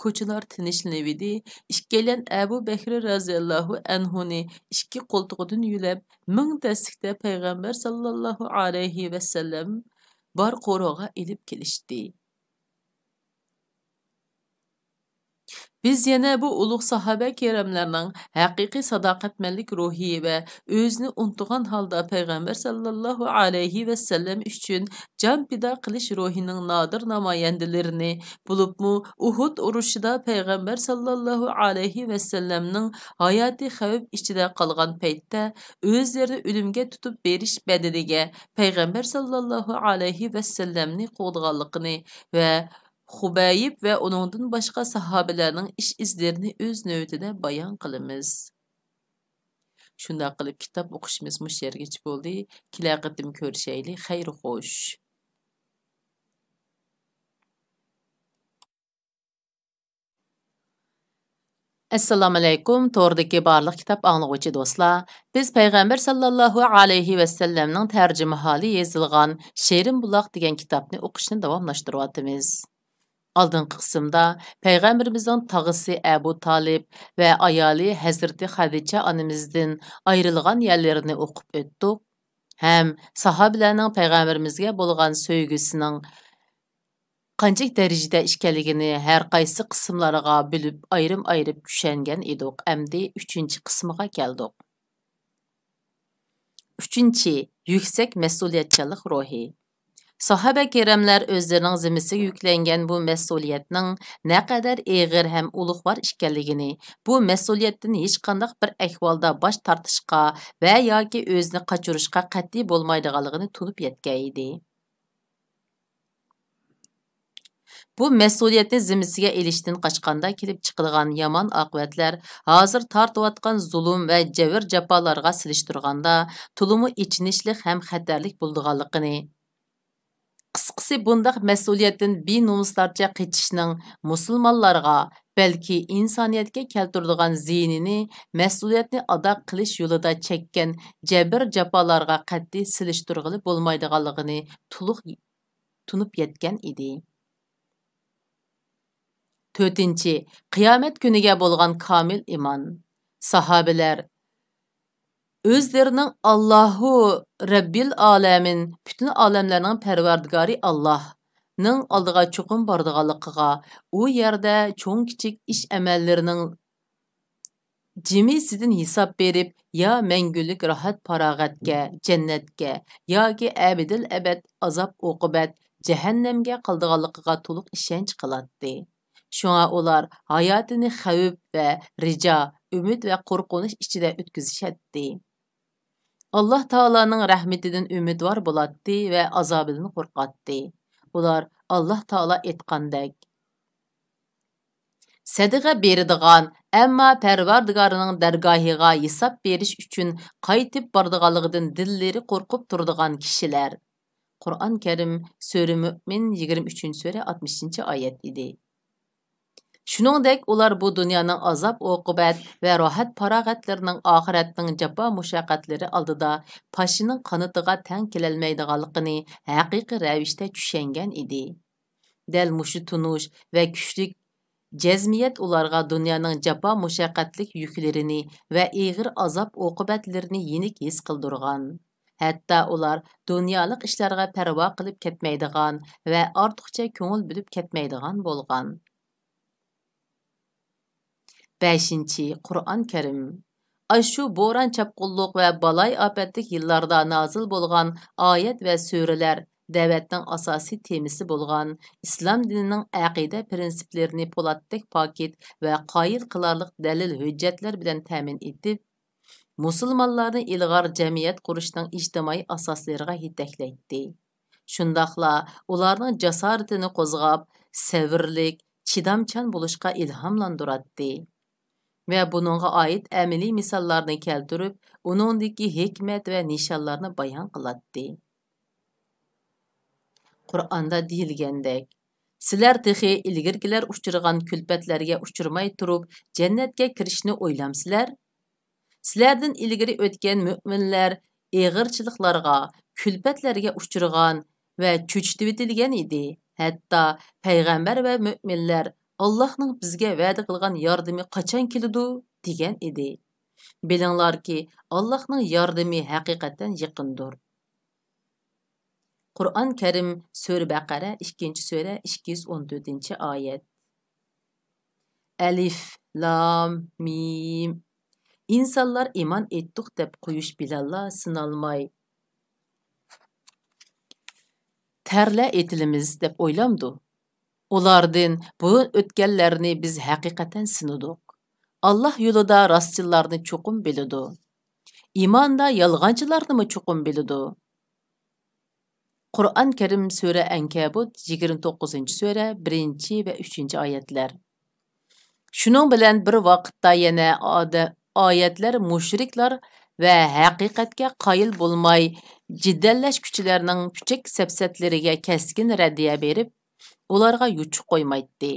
كوچىلار تىنچلىنىۋىدى. ئىككىيلەن ئەبۇ بەكرى رەزىياللاھۇ ئەنھۇنى ئىككى قولتۇقىدىن يۆلەپ، مىڭ دەسلىكتە پەيغەمبەر ساللاللاھۇ ئەلەيھى ۋەسەللەم بار قورۇغا ئېلىپ كېلىشتى. بىز يەنە بۇ ئۇلۇغ ساھابە كىراملارنىڭ ھەقىقىي ساداقەتمەنلىك روھى ۋە ئۆزىنى ئۇنتۇغان ھالدا پەيغەمبەر ساللاللاھۇ ئەلەيھى ۋەسەللەم ئۈچۈن جان پىدا قىلىش روھىنىڭ نادىر نامايەندىلىرىنى، بولۇپمۇ ئۇھۇد ئۇرۇشىدا پەيغەمبەر ساللاللاھۇ ئەلەيھى ۋەسەللەمنىڭ ھاياتى خەۋپ ئىچىدە قالغان پەيتتە ئۆزلىرىنى ئۆلۈمگە تۇتۇپ بېرىش بەدىلىگە پەيغەمبەر ساللاللاھۇ ئەلەيھى ۋەسەللەمنى قوغدىغانلىقىنى ۋە خۇبەيب ۋە ئۇنىڭدىن باشقا ساھابىلەرنىڭ ئىش-ئىزلىرىنى ئۆز نۆۋىتىدە بايان قىلىمىز. شۇنداق قىلىپ كىتاب ئوقۇشىمىز مۇشۇ يەرگىچە بولدى. كېلەر قېتىم كۆرۈشەيلى. خەير خوش. ئەسسالامۇئەلەيكۇم، توردىكى بارلىق كىتاب ئاڭلىغۇچى دوستلار. بىز پەيغەمبەر ساللاللاھۇ ئەلەيھى ۋەسەللەمنىڭ تەرجىمىھالى يېزىلغان شېرىن بۇلاق دېگەن كىتابنى ئوقۇشنى داۋاملاشتۇرۇۋاتىمىز. ئالدىنقى قىسىمدا پەيغەمبىرىمىزنىڭ تاغىسى ئەبۇ تالىپ ۋە ئايالى ھەزرىتى خەدىچە ئانىمىزدىن ئايرىلغان يەرلىرىنى ئوقۇپ ئۆتتۇق ھەم ساھابىلەرنىڭ پەيغەمبىرىمىزگە بولغان سۆيگۈسىنىڭ قانچىلىك دەرىجىدە ئىكەنلىكىنى ھەر قايسى قىسىملارغا بۆلۈپ ئايرىم-ئايرىم چۈشەنگەن ئىدۇق. ئەمدى ئۈچىنچى قىسمىغا كەلدۇق. ئۈچىنچى، يۈكسەك مەسئۇلىيەتچانلىق روھى. ساھابە كىراملار ئۆزلىرىنىڭ زىممىسىگە يۈكلەنگەن بۇ مەسئۇلىيەتنىڭ نەقەدەر ئېغىر ھەم ئۇلۇغۋار ئىكەنلىكىنى، بۇ مەسئۇلىيەتتىن ھېچقانداق بىر ئەھۋالدا باش تارتىشقا ۋە ياكى ئۆزىنى قاچۇرۇشقا قەتئىي بولمايدىغانلىقىنى تونۇپ يەتكەن ئىدى. بۇ مەسئۇلىيەتنى زىممىسىگە ئېلىشتىن قاچقاندا كېلىپ چىقىدىغان يامان ئاقىۋەتلەر ھازىر تارتىۋاتقان زۇلۇم ۋە جەۋر-جاپالارغا سېلىشتۇرغاندا تولىمۇ ئېچىنىشلىق ھەم خەتەرلىك بولىدىغانلىقىنى، قىسقىسى، بۇنداق مەسئۇلىيەتتىن بىنومۇسلارچە قېچىشنىڭ مۇسۇلمانلارغا، بەلكى ئىنسانىيەتكە كەلتۈرىدىغان زىيىنىنى مەسئۇلىيەتنى ئادا قىلىش يولىدا چەككەن جەبىر-جاپالارغا قەتئىي سېلىشتۇرغىلى بولمايدىغانلىقىنى تولۇق تونۇپ يەتكەن ئىدى. تۆتىنچى، قىيامەت كۈنىگە بولغان كامىل ئىمان. ساھابىلەر ئۆزلىرىنىڭ ئاللاھۇ رەببىل ئالەمىن، پۈتۈن ئالەملەرنىڭ پەرۋەردىگارى ئاللاھنىڭ ئالدىغا چوقۇم بارىدىغانلىقىغا، ئۇ يەردە چوڭ-كىچىك ئىش-ئەمەللىرىنىڭ جىمىسىدىن ھېساب بېرىپ، يا مەڭگۈلۈك راھەت-پاراغەتكە، جەننەتكە ياكى ئەبەدىل ئەبەد ئازاب-ئوقۇبەت، جەھەننەمگە قالىدىغانلىقىغا تولۇق ئىشەنچ قىلاتتى. شۇڭا ئۇلار ھاياتىنى خەۋپ ۋە رىجا، ئۈمىد ۋە قورقۇنچ ئىچىدە ئۆتكۈزۈشەتتى. ئاللاھ تائالانىڭ رەھمىتىدىن ئۈمىدۋار بولاتتى ۋە ئازابىدىن قورقاتتى. ئۇلار، ئاللاھ تائالا ئېيتقاندەك، سەدىقە بېرىدىغان، ئەمما پەرۋەردىگارىنىڭ دەرگاھىغا ھېساب بېرىش ئۈچۈن قايتىپ بارىدىغانلىقىدىن دىللىرى قورقۇپ تۇرىدىغان كىشىلەر. قۇرئان كەرىم، سۈرە مۆمىن، يىگىرمە ئۈچىنچى سۈرە، ئاتمىشىنچى ئايەت ئىدى. شۇنىڭدەك ئۇلار بۇ دۇنيانىڭ ئازاب-ئوقۇبەت ۋە راھەت-پاراغەتلىرىنىڭ ئاخىرەتنىڭ جاپا-مۇشەققەتلىرى ئالدىدا پاشىنىڭ قانىتىغا تەڭ كېلەلمەيدىغانلىقىنى ھەقىقىي رەۋىشتە چۈشەنگەن ئىدى. دەل مۇشۇ تونۇش ۋە كۈچلۈك جەزمىيەت ئۇلارغا دۇنيانىڭ جاپا-مۇشەققەتلىك يۈكلىرىنى ۋە ئېغىر ئازاب-ئوقۇبەتلىرىنى يېنىك ھېس قىلدۇرغان. ھەتتا ئۇلار دۇنيالىق ئىشلارغا پەرۋا قىلىپ كەتمەيدىغان ۋە ئارتۇقچە كۆڭۈل بۆلۈپ كەتمەيدىغان بولغان. بەشىنچى، قۇرئان كەرىم. ئاشۇ بوران-چاپقۇنلۇق ۋە بالايىئاپەتلىك يىللاردا نازىل بولغان ئايەت ۋە سۈرىلەر دەۋەتنىڭ ئاساسىي تېمىسى بولغان ئىسلام دىنىنىڭ ئەقىدە پىرىنسىپلىرىنى پولاتتەك پاكىت ۋە قايىل قىلارلىق دەلىل-ھۆججەتلەر بىلەن تەمىن ئېتىپ، مۇسۇلمانلارنى ئىلغار جەمئىيەت قۇرۇشنىڭ ئىجتىمائىي ئاساسلىرىغا يېتەكلەيتتى. شۇنداقلا ئۇلارنىڭ جاسارىتىنى قوزغاپ، سەۋرلىك، چىدامچان بولۇشقا ئىلھاملاندۇراتتى. ۋە بۇنىڭغا ئائىت ئەمەلىي مىساللارنى كەلتۈرۈپ، ئۇنىڭدىكى ھېكمەت ۋە نىشانلارنى بايان قىلاتتى. قۇرئاندا دېيىلگەندەك، سىلەر تېخى ئىلگىرىكىلەر ئۇچرىغان كۈلپەتلەرگە ئۇچرىماي تۇرۇپ، جەننەتكە كىرىشنى ئويلامسىلەر؟ سىلەردىن ئىلگىرى ئۆتكەن مۆمىنلەر ئېغىرچىلىقلارغا، كۈلپەتلەرگە ئۇچرىغان ۋە چۆچۈتۈۋېتىلگەن ئىدى. ھەتتا پەيغەمبەر ۋە مۆمىنلەر، «ئاللاھنىڭ بىزگە ۋەدە قىلغان ياردىمى قاچان كېلىدۇ؟» دېگەن ئىدى. بىلىڭلاركى، ئاللاھنىڭ ياردىمى ھەقىقەتەن يېقىندۇر. قۇرئان كەرىم، سۈرە بەقەرە، ئىككىنچى سۈرە، ئىككى يۈز ئون تۆتىنچى ئايەت. ئەلىف، لام، مىم. ئىنسانلار ئىمان ئېيتتۇق دەپ قويۇش بىلەنلا سىنالماي، تەرلە ئېتىلىمىز دەپ ئويلامدۇ؟ ئۇلاردىن بۇرۇن ئۆتكەنلەرنى بىز ھەقىقەتەن سىنىدۇق. ئاللاھ يولىدا راستچىللارنى چوقۇم بىلىدۇ. ئىماندا يالغانچىلارنىمۇ چوقۇم بىلىدۇ. قۇرئان كەرىم، سۈرە ئەنكەبۇت، يىگىرمە توققۇزىنچى سۈرە، بىرىنچى ۋە ئۈچىنچى ئايەتلەر. شۇنىڭ بىلەن بىر ۋاقىتتا يەنە ئادە-، ئايەتلەر مۇشرىكلار ۋە ھەقىقەتكە قايىل بولماي، جېدەللەشكۈچىلەرنىڭ پۈچەك سەپسەتىلىرىگە كەسكىن رەددىيە بېرىپ، ئۇلارغا يوچۇق قويمايتتى.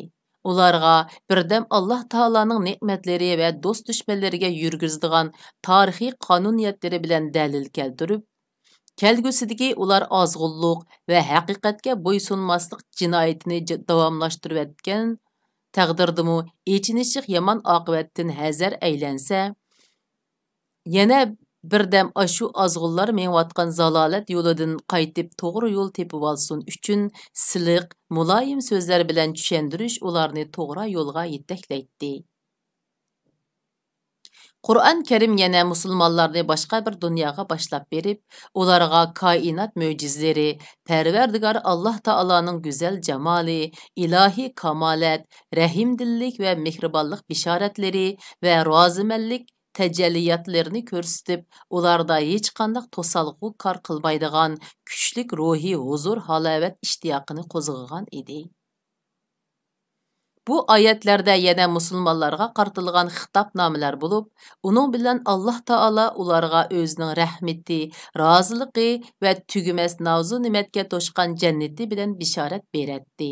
ئۇلارغا بىردەم ئاللاھ تائالانىڭ نېمەتلىرى ۋە دوست-دۈشمەنلىرىگە يۈرگۈزىدىغان تارىخىي قانۇنىيەتلىرى بىلەن دەلىل كەلتۈرۈپ، كەلگۈسىدىكى ئۇلار ئازغۇنلۇق ۋە ھەقىقەتكە بويسۇنماسلىق جىنايىتىنى ج-، داۋاملاشتۇرۇۋەتكەن تەقدىردىمۇ، ئېچىنىشلىق يامان ئاقىۋەتتىن ھەزەر ئەيلەنسە، يەنە بىردەم ئاشۇ ئازغۇنلار مېڭىۋاتقان زالالەت يولىدىن قايتىپ توغرا يول تېپىۋالسۇن ئۈچۈن سىلىق، مۇلايىم سۆزلەر بىلەن چۈشەندۈرۈش ئۇلارنى توغرا يولغا يېتەكلەيتتى. قۇرئان كەرىم يەنە مۇسۇلمانلارنى باشقا بىر دۇنياغا باشلاپ بېرىپ، ئۇلارغا كائىنات مۆجىزىلىرى، پەرۋەردىگار ئاللاھ تائالانىڭ گۈزەل جامالى، ئىلاھىي كامالەت، رەھىمدىللىك ۋە مېھرىبانلىق بېشارەتلىرى ۋە رازىمەنلىك تەجەللىياتلىرىنى كۆرسىتىپ، ئۇلاردا ھېچقانداق توسالغۇ كار قىلمايدىغان كۈچلۈك روھىي ھۇزۇر-ھالاۋەت ئىشتىياقىنى قوزغىغان ئىدى. بۇ ئايەتلەردە يەنە مۇسۇلمانلارغا قارىتىلغان خىتابنامىلەر بولۇپ، ئۇنىڭ بىلەن ئاللاھ تائالا ئۇلارغا ئۆزىنىڭ رەھمىتى، رازىلىقى ۋە تۈگىمەس نازۇ-نېمەتكە توشقان جەننىتى بىلەن بېشارەت بېرەتتى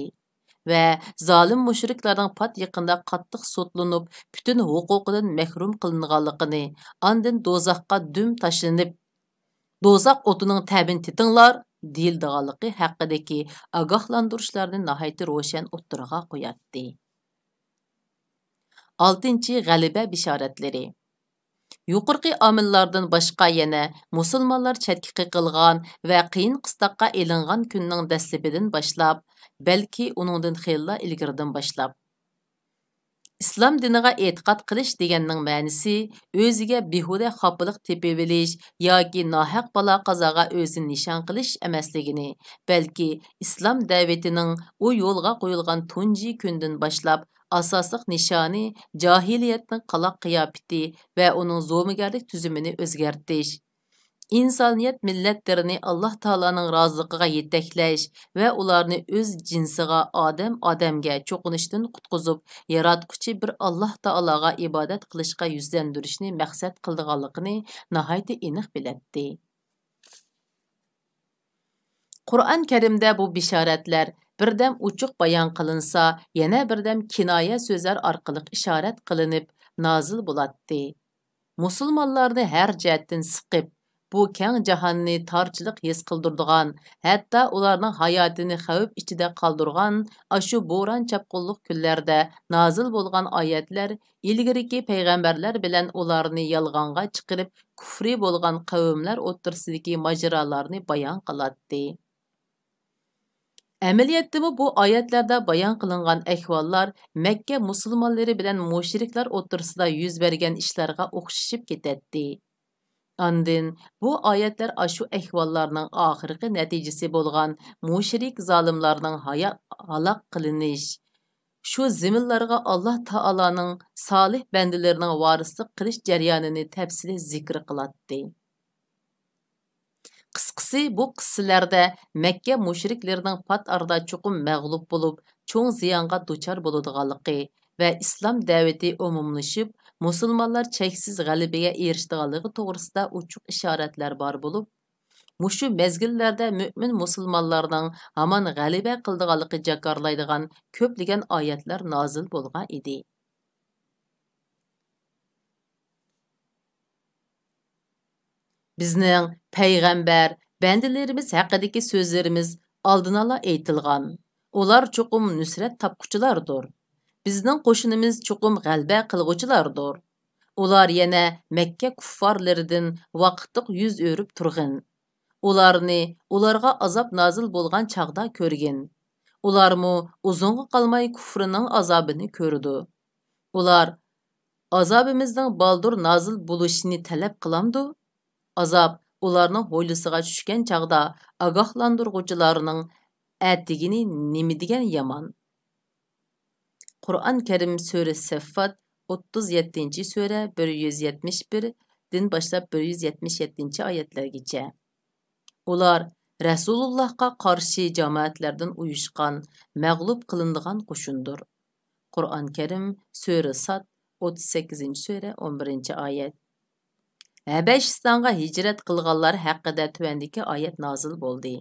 ۋە زالىم مۇشرىكلارنىڭ پات يېقىندا قاتتىق سوتلىنىپ، پۈتۈن ھوقۇقىدىن مەھرۇم قىلىنغانلىقىنى، ئاندىن دوزاخقا دۈم تاشلىنىپ، دوزاخ ئوتىنىڭ تەمىنى تېتىڭلار دېيىلىدىغانلىقى ھەققىدىكى ئاگاھلاندۇرۇشلارنى ناھايىتى روشەن ئوتتۇرىغا قوياتتى. ئالتىنچى، غەلىبە بېشارەتلىرى. يۇقىرىقى ئامىللاردىن باشقا يەنە مۇسۇلمانلار چەتكە قېقىلغان ۋە قىيىن-قىستاققا ئېلىنغان كۈننىڭ دەسلىپىدىن باشلاپ، بەلكى ئۇنىڭدىن خېلىلا ئىلگىرىدىن باشلاپ، ئىسلام دىنىغا ئېتىقاد قىلىش دېگەننىڭ مەنىسى ئۆزىگە بىھۇدە خاپىلىق تېپىۋېلىش ياكى ناھەق بالا-قازاغا ئۆزىنى نىشان قىلىش ئەمەسلىكىنى، بەلكى ئىسلام دەۋىتىنىڭ ئۇ يولغا قويۇلغان تۇنجى كۈندىن باشلاپ ئاساسلىق نىشانى جاھىلىيەتنىڭ قالاق قىياپىتى ۋە ئۇنىڭ زومىگەرلىك تۈزۈمىنى ئۆزگەرتىش، ئىنسانىيەت مىللەتلىرىنى ئاللاھ تائالانىڭ رازىلىقىغا يېتەكلەش ۋە ئۇلارنى ئۆز جىنسىغا، ئادەم ئادەمگە چوقۇنۇشتىن قۇتقۇزۇپ، ياراتقۇچى بىر ئاللاھ تائالاغا ئىبادەت قىلىشقا يۈزلەندۈرۈشنى مەقسەت قىلىدىغانلىقىنى ناھايىتى ئېنىق بىلەتتى. قۇرئان كەرىمدە بۇ بېشارەتلەر بىردەم ئوچۇق بايان قىلىنسا، يەنە بىردەم كىنايە سۆزلەر ئارقىلىق ئىشارەت قىلىنىپ نازىل بولاتتى. مۇسۇلمانلارنى ھەر جەھەتتىن سىقىپ، بۇ كەڭ جاھاننى تارچىلىق ھېس قىلدۇرىدىغان، ھەتتا ئۇلارنىڭ ھاياتىنى خەۋپ ئىچىدە قالدۇرغان ئاشۇ بوران-چاپقۇنلۇق كۈنلەردە نازىل بولغان ئايەتلەر ئىلگىرىكى پەيغەمبەرلەر بىلەن ئۇلارنى يالغانغا چىقىرىپ، كۇفرى بولغان قەۋملەر ئوتتۇرىسىدىكى ماجىرالارنى بايان قىلاتتى. ئەمەلىيەتتىمۇ بۇ ئايەتلەردە بايان قىلىنغان ئەھۋاللار مەككە مۇسۇلمانلىرى بىلەن مۇشرىكلار ئوتتۇرىسىدا يۈز بەرگەن ئىشلارغا ئوخشىشىپ كېتەتتى. ئاندىن بۇ ئايەتلەر ئاشۇ ئەھۋاللارنىڭ ئاخىرقى نەتىجىسى بولغان مۇشرىك زالىملارنىڭ ھايا-، ھالاك قىلىنىش، شۇ زېمىنلارغا ئاللاھ تائالانىڭ سالىھ بەندىلىرىنىڭ ۋارىسلىق قىلىش جەريانىنى تەپسىلىي زىكىر قىلاتتى. قىسقىسى، بۇ قىسسىلەردە مەككە مۇشرىكلىرىنىڭ پات ئارىدا چوقۇم مەغلۇپ بولۇپ، چوڭ زىيانغا دۇچار بولىدىغانلىقى ۋە ئىسلام دەۋىتى ئومۇملىشىپ، مۇسۇلمانلار چەكسىز غەلىبىگە ئېرىشىدىغانلىقى توغرىسىدا ئوچۇق ئىشارەتلەر بار بولۇپ، مۇشۇ مەزگىللەردە مۆمىن مۇسۇلمانلارنىڭ ھامان غەلىبە قىلىدىغانلىقى جاكارلايدىغان كۆپلىگەن ئايەتلەر نازىل بولغان ئىدى. بىزنىڭ پەيغەمبەر، بەندىلىرىمىز ھەققىدىكى سۆزلىرىمىز ئالدىنئالا ئېيتىلغان. ئۇلار چوقۇم نۇسرەت تاپقۇچىلاردۇر. بىزنىڭ قوشۇنىمىز چوقۇم غەلىبە قىلغۇچىلاردۇر. ئۇلار يەنە مەككە كۇففارلىرىدىن ۋاقىتلىق يۈز ئۆرۈپ تۇرغىن. ئۇلارنى، ئۇلارغا ئازاب نازىل بولغان چاغدا كۆرگىن. ئۇلارمۇ ئۇزۇنغا قالماي كۇفرىنىڭ ئازابىنى كۆرىدۇ. ئۇلار ئازابىمىزنىڭ بالدۇر نازىل بولۇشىنى تەلەپ قىلامدۇ؟ ئازاب ئۇلارنىڭ ھويلىسىغا چۈشكەن چاغدا ئاگاھلاندۇرغۇچىلارنىڭ ئەتىگىنى نېمىدېگەن يامان! قۇرئان كەرىم سۈرە سەففات، ئوتتۇز يەتتىنچى سۈرە، بىر يۈز يەتمىش بىردىن باشلاپ بىر يۈز يەتمىش يەتتىنچى ئايەتلەرگىچە. ئۇلار رەسۇلۇللاھقا قارشى جامائەتلەردىن ئۇيۇشقان، مەغلۇپ قىلىنىدىغان قوشۇندۇر. قۇرئان كەرىم، سۈرە ساد، ئوتتۇز سەككىزىنچى سۈرە، ئون بىرىنچى ئايەت. ھەبەشىستانغا ھىجرەت قىلغانلار ھەققىدە تۆۋەندىكى ئايەت نازىل بولدى.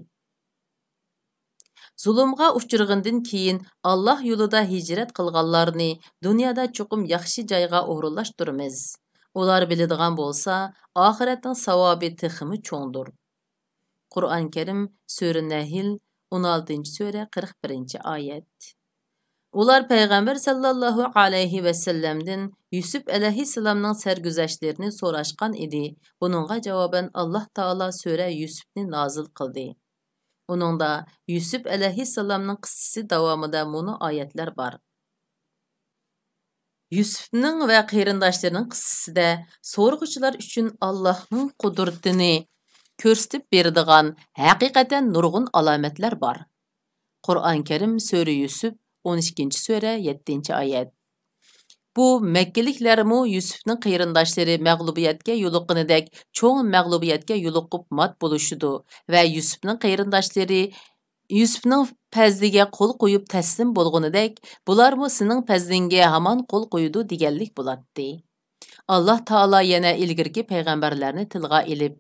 زۇلۇمغا ئۇچرىغىنىدىن كېيىن، ئاللاھ يولىدا ھىجرەت قىلغانلارنى دۇنيادا چوقۇم ياخشى جايغا ئورۇنلاشتۇرىمىز. ئۇلار بىلىدىغان بولسا، ئاخىرەتنىڭ ساۋابى تېخىمۇ چوڭدۇر. قۇرئان كەرىم، سۈرە نەھل، ئون ئالتىنچى سۈرە، قىرىق بىرىنچى ئايەت. ئۇلار پەيغەمبەر ساللاللاھۇ ئەلەيھى ۋەسەللەمدىن يۈسۈپ ئەلەيھىسسالامنىڭ سەرگۈزەشتلىرىنى سوراشقان ئىدى. بۇنىڭغا جاۋابەن، ئاللاھ تائالا سۈرە يۈسۈپنى نازىل قىلدى. ئۇنىڭدا يۈسۈپ ئەلەيھىسسالامنىڭ قىسسىسى داۋامىدا مۇنۇ ئايەتلەر بار. يۈسۈپنىڭ ۋە قېرىنداشلىرىنىڭ قىسسىسىدە سورىغۇچىلار ئۈچۈن ئاللاھنىڭ قۇدرىتىنى كۆرسىتىپ بېرىدىغان ھەقىقەتەن نۇرغۇن ئالامەتلەر بار. قۇرئان كەرىم، سۈرە يۈسۈپ، ئون ئىككىنچى سۈرە، يەتتىنچى ئايەت. بۇ مەككىلىكلەرمۇ يۈسۈپنىڭ قېرىنداشلىرى مەغلۇبىيەتكە يولۇققىنىدەك چوڭ مەغلۇبىيەتكە يولۇقۇپ مات بولۇشىدۇ ۋە يۈسۈپنىڭ قېرىنداشلىرى يۈسۈپنىڭ پەزلىگە قول قويۇپ تەسلىم بولغىنىدەك، بۇلارمۇ سېنىڭ پەزلىڭگە ھامان قول قويىدۇ دېگەنلىك بولاتتى. ئاللاھ تائالا يەنە ئىلگىرىكى پەيغەمبەرلەرنى تىلغا ئېلىپ،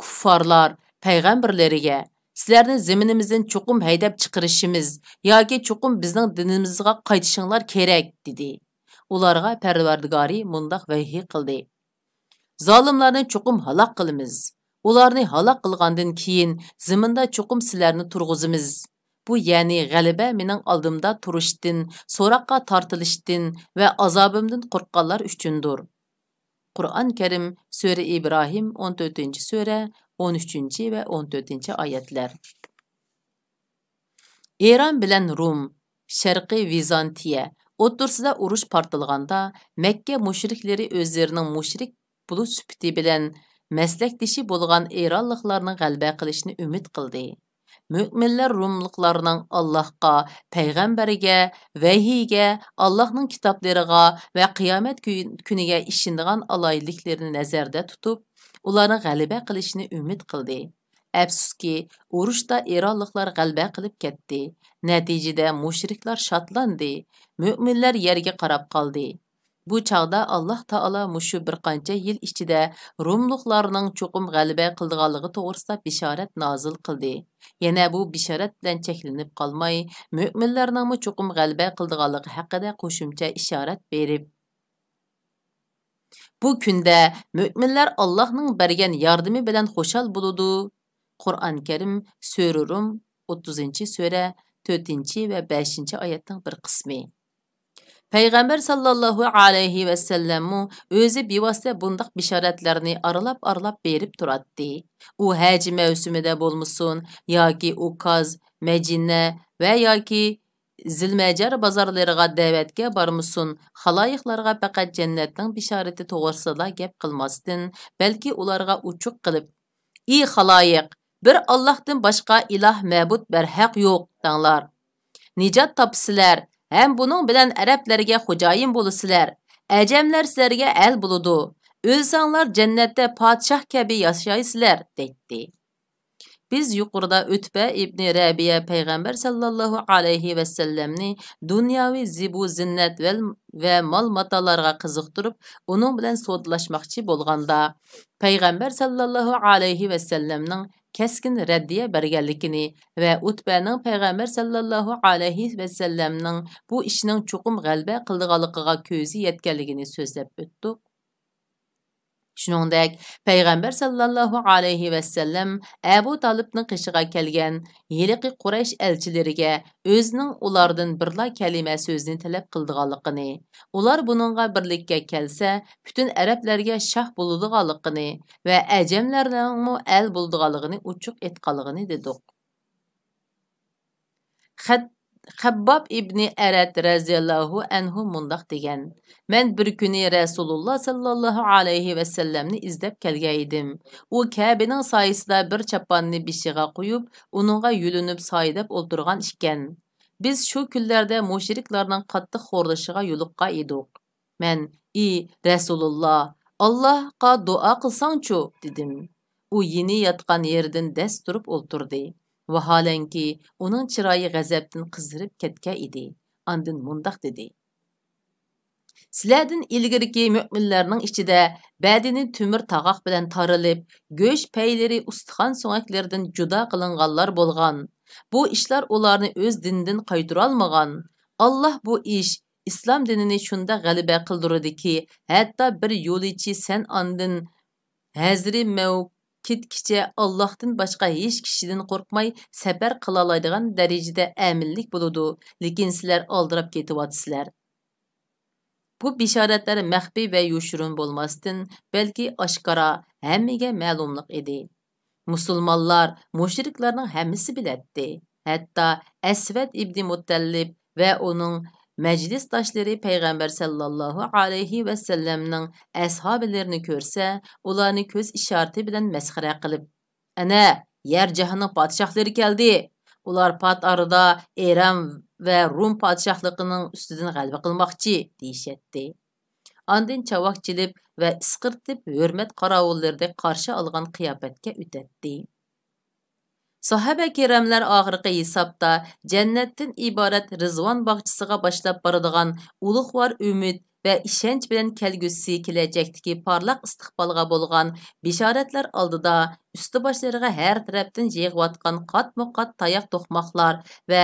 كۇففارلار پەيغەمبەرلىرىگە، سىلەرنى زېمىنىمىزدىن چوقۇم ھەيدەپ چىقىرىشىمىز ياكى چوقۇم بىزنىڭ دىنىمىزغا قايتىشىڭلار كېرەك، دېدى. ئۇلارغا پەرۋەردىگارى مۇنداق ۋەھىي قىلدى: زالىملارنى چوقۇم ھالاك قىلىمىز. ئۇلارنى ھالاك قىلغاندىن كېيىن، زېمىندا چوقۇم سىلەرنى تۇرغۇزىمىز. بۇ، يەنى غەلىبە مېنىڭ ئالدىمدا تۇرۇشتىن، سوراققا تارتىلىشتىن ۋە ئازابىمدىن قورققانلار ئۈچۈندۇر. قۇرئان كەرىم، سۈرە ئىبراھىم، ئون تۆتىنچى سۈرە، ئون ئۈچىنچى ۋە ئون تۆتىنچى ئايەتلەر. ئىران بىلەن رۇم، شەرقىي ۋىزانتىيە، ئوتتۇرىسىدا ئۇرۇش پارتلىغاندا، مەككە مۇشرىكلىرى ئۆزلىرىنىڭ مۇشرىك بولۇش سۈپىتى بىلەن مەسلەكدىشى بولغان ئىرانلىقلارنىڭ غەلىبە قىلىشىنى ئۈمىد قىلدى. مۆمىنلەر رۇملۇقلارنىڭ ئاللاھقا، پەيغەمبەرگە، ۋەھىيگە، ئاللاھنىڭ كىتابلىرىغا ۋە قىيامەت كۈ-، كۈنىگە ئىشىنىدىغان ئالاھىدىلىكلىرىنى نەزەردە تۇتۇپ، ئۇلارنىڭ غەلىبە قىلىشىنى ئۈمىد قىلدى. ئەپسۇسكى، ئۇرۇشتا ئىرانلىقلار غەلىبە قىلىپ كەتتى. نەتىجىدە مۇشرىكلار شادلاندى، مۆمىنلەر يەرگە قاراپ قالدى. بۇ چاغدا ئاللاھ تائالا مۇشۇ بىر قانچە يىل ئىچىدە رۇملۇقلارنىڭ چوقۇم غەلىبە قىلىدىغانلىقى توغرىسىدا بېشارەت نازىل قىلدى. يەنە بۇ بېشارەت بىلەن چەكلىنىپ قالماي، مۆمىنلەرنىڭمۇ چوقۇم غەلىبە قىلىدىغانلىقى ھەققىدە قوشۇمچە ئىشارەت بېرىپ، بۇ كۈندە مۆمىنلەر ئاللاھنىڭ بەرگەن ياردىمى بىلەن خۇشال بولىدۇ. قۇرئان كەرىم، سۈرە رۇم، ئوتتۇزىنچى سۈرە، تۆتىنچى ۋە بەشىنچى ئايەتنىڭ بىر قىسمى. پەيغەمبەر ساللاللاھۇ ئەلەيھى ۋەسەللەممۇ ئۆزى بىۋاسىتە بۇنداق بېشارەتلەرنى ئارىلاپ-ئارىلاپ بېرىپ تۇراتتى. ئۇ ھەج مەۋسۇمىدا بولمىسۇن ياكى ئۇكاز، مەجىنە ۋە ياكى زىلمەجەر بازارلىرىغا دەۋەتكە بارمىسۇن، خالايىقلارغا پەقەت جەننەتنىڭ بېشارىتى توغرىسىدىلا گەپ قىلماستىن، بەلكى ئۇلارغا ئوچۇق قىلىپ، ئى خالايىق، بىر ئاللاھتىن باشقا ئىلاھ، مەبۇد بەرھەق يوق، دەڭلار. نىجات تاپىسىلەر ھەم بۇنىڭ بىلەن ئەرەبلەرگە خوجايىن بولىسىلەر. ئەجەملەر سىلەرگە ئەل بولىدۇ. ئۆلسەڭلار جەننەتتە پادىشاھ كەبى ياشايسىلەر، دەيتتى. بىز يۇقىرىدا ئۆتبە ئىبنى رەبىيە پەيغەمبەر ساللاللاھۇ ئەلەيھى ۋەسەللەمنى دۇنياۋى زىبۇ زىننەت ۋەل-، ۋە مال ماتالارغا قىزىقتۇرۇپ، ئۇنىڭ بىلەن سودىلاشماقچى بولغاندا، پەيغەمبەر ساللاللاھۇ ئەلەيھى ۋەسەللەمنىڭ كەسكىن رەددىيە بەرگەنلىكىنى ۋە ئۇتبەنىڭ پەيغەمبەر ساللاللاھۇ ئەلەيھى ۋەسەللەمنىڭ بۇ ئىشنىڭ چوقۇم غەلىبە قىلىدىغانلىقىغا كۆزى يەتكەنلىكىنى سۆزلەپ ئۆتتۇق. شۇنىڭدەك، پەيغەمبەر ساللاللاھۇ ئەلەيھى ۋەسەللەم ئەبۇ تالىپنىڭ قېشىغا كەلگەن ھېلىقى قۇرەيش ئەلچىلىرىگە ئۆزىنىڭ ئۇلاردىن بىرلا كەلىمە سۆزنى تەلەپ قىلىدىغانلىقىنى، ئۇلار بۇنىڭغا بىرلىككە كەلسە، پۈتۈن ئەرەبلەرگە شاھ بولىدىغانلىقىنى ۋە ئەجەملەرنىڭمۇ ئەل بولىدىغانلىقىنى ئوچۇق ئېيتقانلىقىنى دېدۇق. خەت-، خەبباب ئىبنى ئەرەت رەزىياللاھۇ ئەنھۇ مۇنداق دېگەن: مەن بىر كۈنى رەسۇلۇللا ساللاللاھۇ ئەلەيھى ۋەسەللەمنى ئىزدەپ كەلگەن ئىدىم. ئۇ كەبىنىڭ سايىسىدا بىر چاپاننى بېشىغا قويۇپ، ئۇنىڭغا يۆلىنىپ سايىدەپ ئولتۇرغان ئىكەن. بىز شۇ كۈنلەردە مۇشرىكلارنىڭ قاتتىق خورلىشىغا يولۇققان ئىدۇق. مەن: ئى رەسۇلۇللا، ئاللاھقا دۇئا قىلساڭچۇ، دېدىم. ئۇ يېنى ياتقان يېرىدىن دەس تۇرۇپ ئولتۇردى. ۋاھالەنكى، ئۇنىڭ چىرايى غەزەپتىن قىزىرىپ كەتكەن ئىدى. ئاندىن مۇنداق دېدى: سىلەردىن ئىلگىرىكى مۆمىنلەرنىڭ ئىچىدە بەدىنى تۆمۈر تاغاق بىلەن تارىلىپ، گۆش پەيلىرى ئۇستىخان سۆڭەكلىرىدىن جۇدا قىلىنغانلار بولغان. بۇ ئىشلار ئۇلارنى ئۆز دىنىدىن قايتۇرالمىغان. ئاللاھ بۇ ئىش، ئىسلام دىنىنى شۇنداق غەلىبە قىلدۇرىدىكى، ھەتتا بىر يولۇچى سەنئاندىن ھەزرىمەۋ كېتكىچە ئاللاھتىن باشقا ھېچ كىشىدىن قورقماي سەپەر قىلالايدىغان دەرىجىدە ئەمىنلىك بولىدۇ، لېكىن سىلەر ئالدىراپ كېتىۋاتىسىلەر. بۇ بېشارەتلەر مەخپىي ۋە يوشۇرۇن بولماستىن، بەلكى ئاشكارا، ھەممىگە مەلۇملۇق ئىدى. مۇسۇلمانلار مۇشرىكلارنىڭ ھەممىسى بىلەتتى. ھەتتا ئەسۋەد ئىبنى مۇتەللىپ ۋە ئۇنىڭ مەجلىسداشلىرى پەيغەمبەر سەللەللاھۇ ئەلەيھى ۋەسەللەمنىڭ ئەسھابىلىرىنى كۆرسە، ئۇلارنى كۆز ئىشارىتى بىلەن مەسخىرە قىلىپ، «ئەنە، يەر جاھاننىڭ پادىشاھلىرى كەلدى! ئۇلار پات ئارىدا ئىران ۋە روم پادىشاھلىقىنىڭ ئۈستىدىن غەلىبە قىلماقچى» دېيىشەتتى. ئاندىن چاۋاك چېلىپ ۋە ئىسقىرتىپ، ھۆرمەت قاراۋۇللىرىدەك قارشى ئالغان قىياپەتكە ئۆتەتتى. ساھابە كىراملار ئاخىرقى ھېسابتا جەننەتتىن ئىبارەت رىزۋان باغچىسىغا باشلاپ بارىدىغان ئۇلۇغۋار ئۈمىد ۋە ئىشەنچ بىلەن كەلگۈسى كېلەچەكتىكى پارلاق ئىستىقبالغا بولغان بېشارەتلەر ئالدىدا ئۈستى باشلىرىغا ھەر تەرەپتىن يېغىۋاتقان قاتمۇ قات تاياق توقماقلار ۋە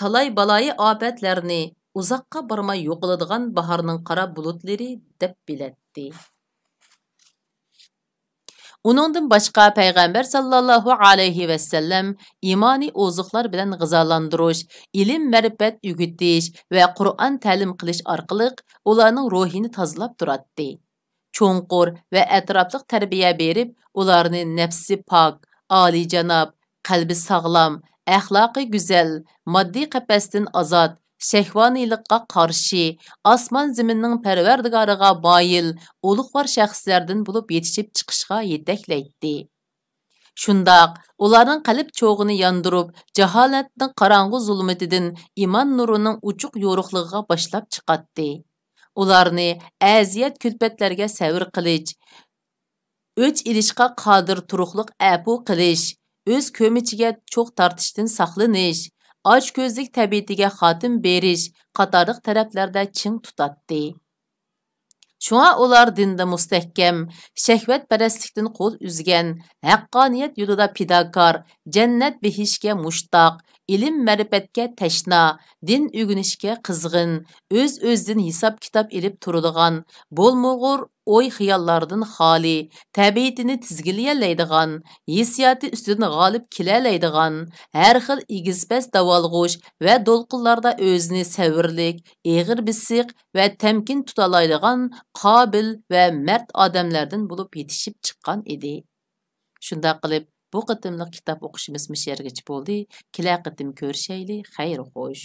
تالاي بالايى ئاپەتلەرنى ئۇزاققا بارماي يوقىلىدىغان باھارنىڭ قارا بۇلۇتلىرى دەپ بىلەتتى. ئۇنىڭدىن باشقا پەيغەمبەر ساللاللاھۇ ئەلەيھى ۋەسەللەم ئىمانىي ئوزۇقلار بىلەن غىزالاندۇرۇش، ئىلىم-مەرىپەت ئۆگىتىش ۋە قۇرئان تەلىم قىلىش ئارقىلىق ئۇلارنىڭ روھىنى تازىلاپ تۇراتتى. چوڭقۇر ۋە ئەتراپلىق تەربىيە بېرىپ، ئۇلارنى نەپسى پاك، ئالىيجاناب، قەلبى ساغلام، ئەخلاقى گۈزەل، ماددىي قەپەستىن ئازاد، شەھۋانىيلىققا قارشى، ئاسمان-زېمىننىڭ پەرۋەردىگارىغا مايىل ئۇلۇغۋار شەخسلەردىن بولۇپ يېتىشىپ چىقىشقا يېتەكلەيتتى. شۇنداق، ئۇلارنىڭ قەلب چوغىنى ياندۇرۇپ، جاھالەتنىڭ قاراڭغۇ زۇلمىتىدىن ئىمان نۇرىنىڭ ئوچۇق يورۇقلۇقىغا باشلاپ چىقاتتى. ئۇلارنى ئەزىيەت-كۈلپەتلەرگە سەۋر قىلىش، ئۆچ ئېلىشقا قادىر تۇرۇقلۇق ئەپۇ قىلىش، ئۆز كۆمىچىگە چوغ تارتىشتىن ساقلىنىش، ئاچكۆزلۈك تەبىئىتىگە خاتىمە بېرىش قاتارلىق تەرەپلەردە چىڭ تۇتاتتى. شۇڭا ئۇلار دىندا مۇستەھكەم، شەھۋەتپەرەسلىكتىن قول ئۈزگەن، ھەققانىيەت يولىدا پىداكار، جەننەت بېھىشكە مۇشتاق، ئىلىم-مەرىپەتكە تەشنا، دىن ئۆگىنىشكە قىزغىن، ئۆز-ئۆزىدىن ھېساب-كىتاب ئېلىپ تۇرىدىغان، بولمىغۇر ئوي-خىياللاردىن خالىي، تەبىئىتىنى تىزگىنلىيەلەيدىغان، ھېسسىياتى ئۈستىدىن غالىب كېلەلەيدىغان، ھەر خىل ئېگىز-پەس داۋالغۇش ۋە دولقۇنلاردا ئۆزىنى سەۋرلىك، ئېغىر بېسىق ۋە تەمكىن تۇتالايدىغان قابىل ۋە مەرد ئادەملەردىن بولۇپ يېتىشىپ چىققان ئىدى. شۇنداق قىلىپ، بۇ قېتىملىق كىتاب ئوقۇشىمىز مۇشۇ يەرگىچە بولدى. كېلەر قېتىم كۆرۈشەيلى. خەير خوش.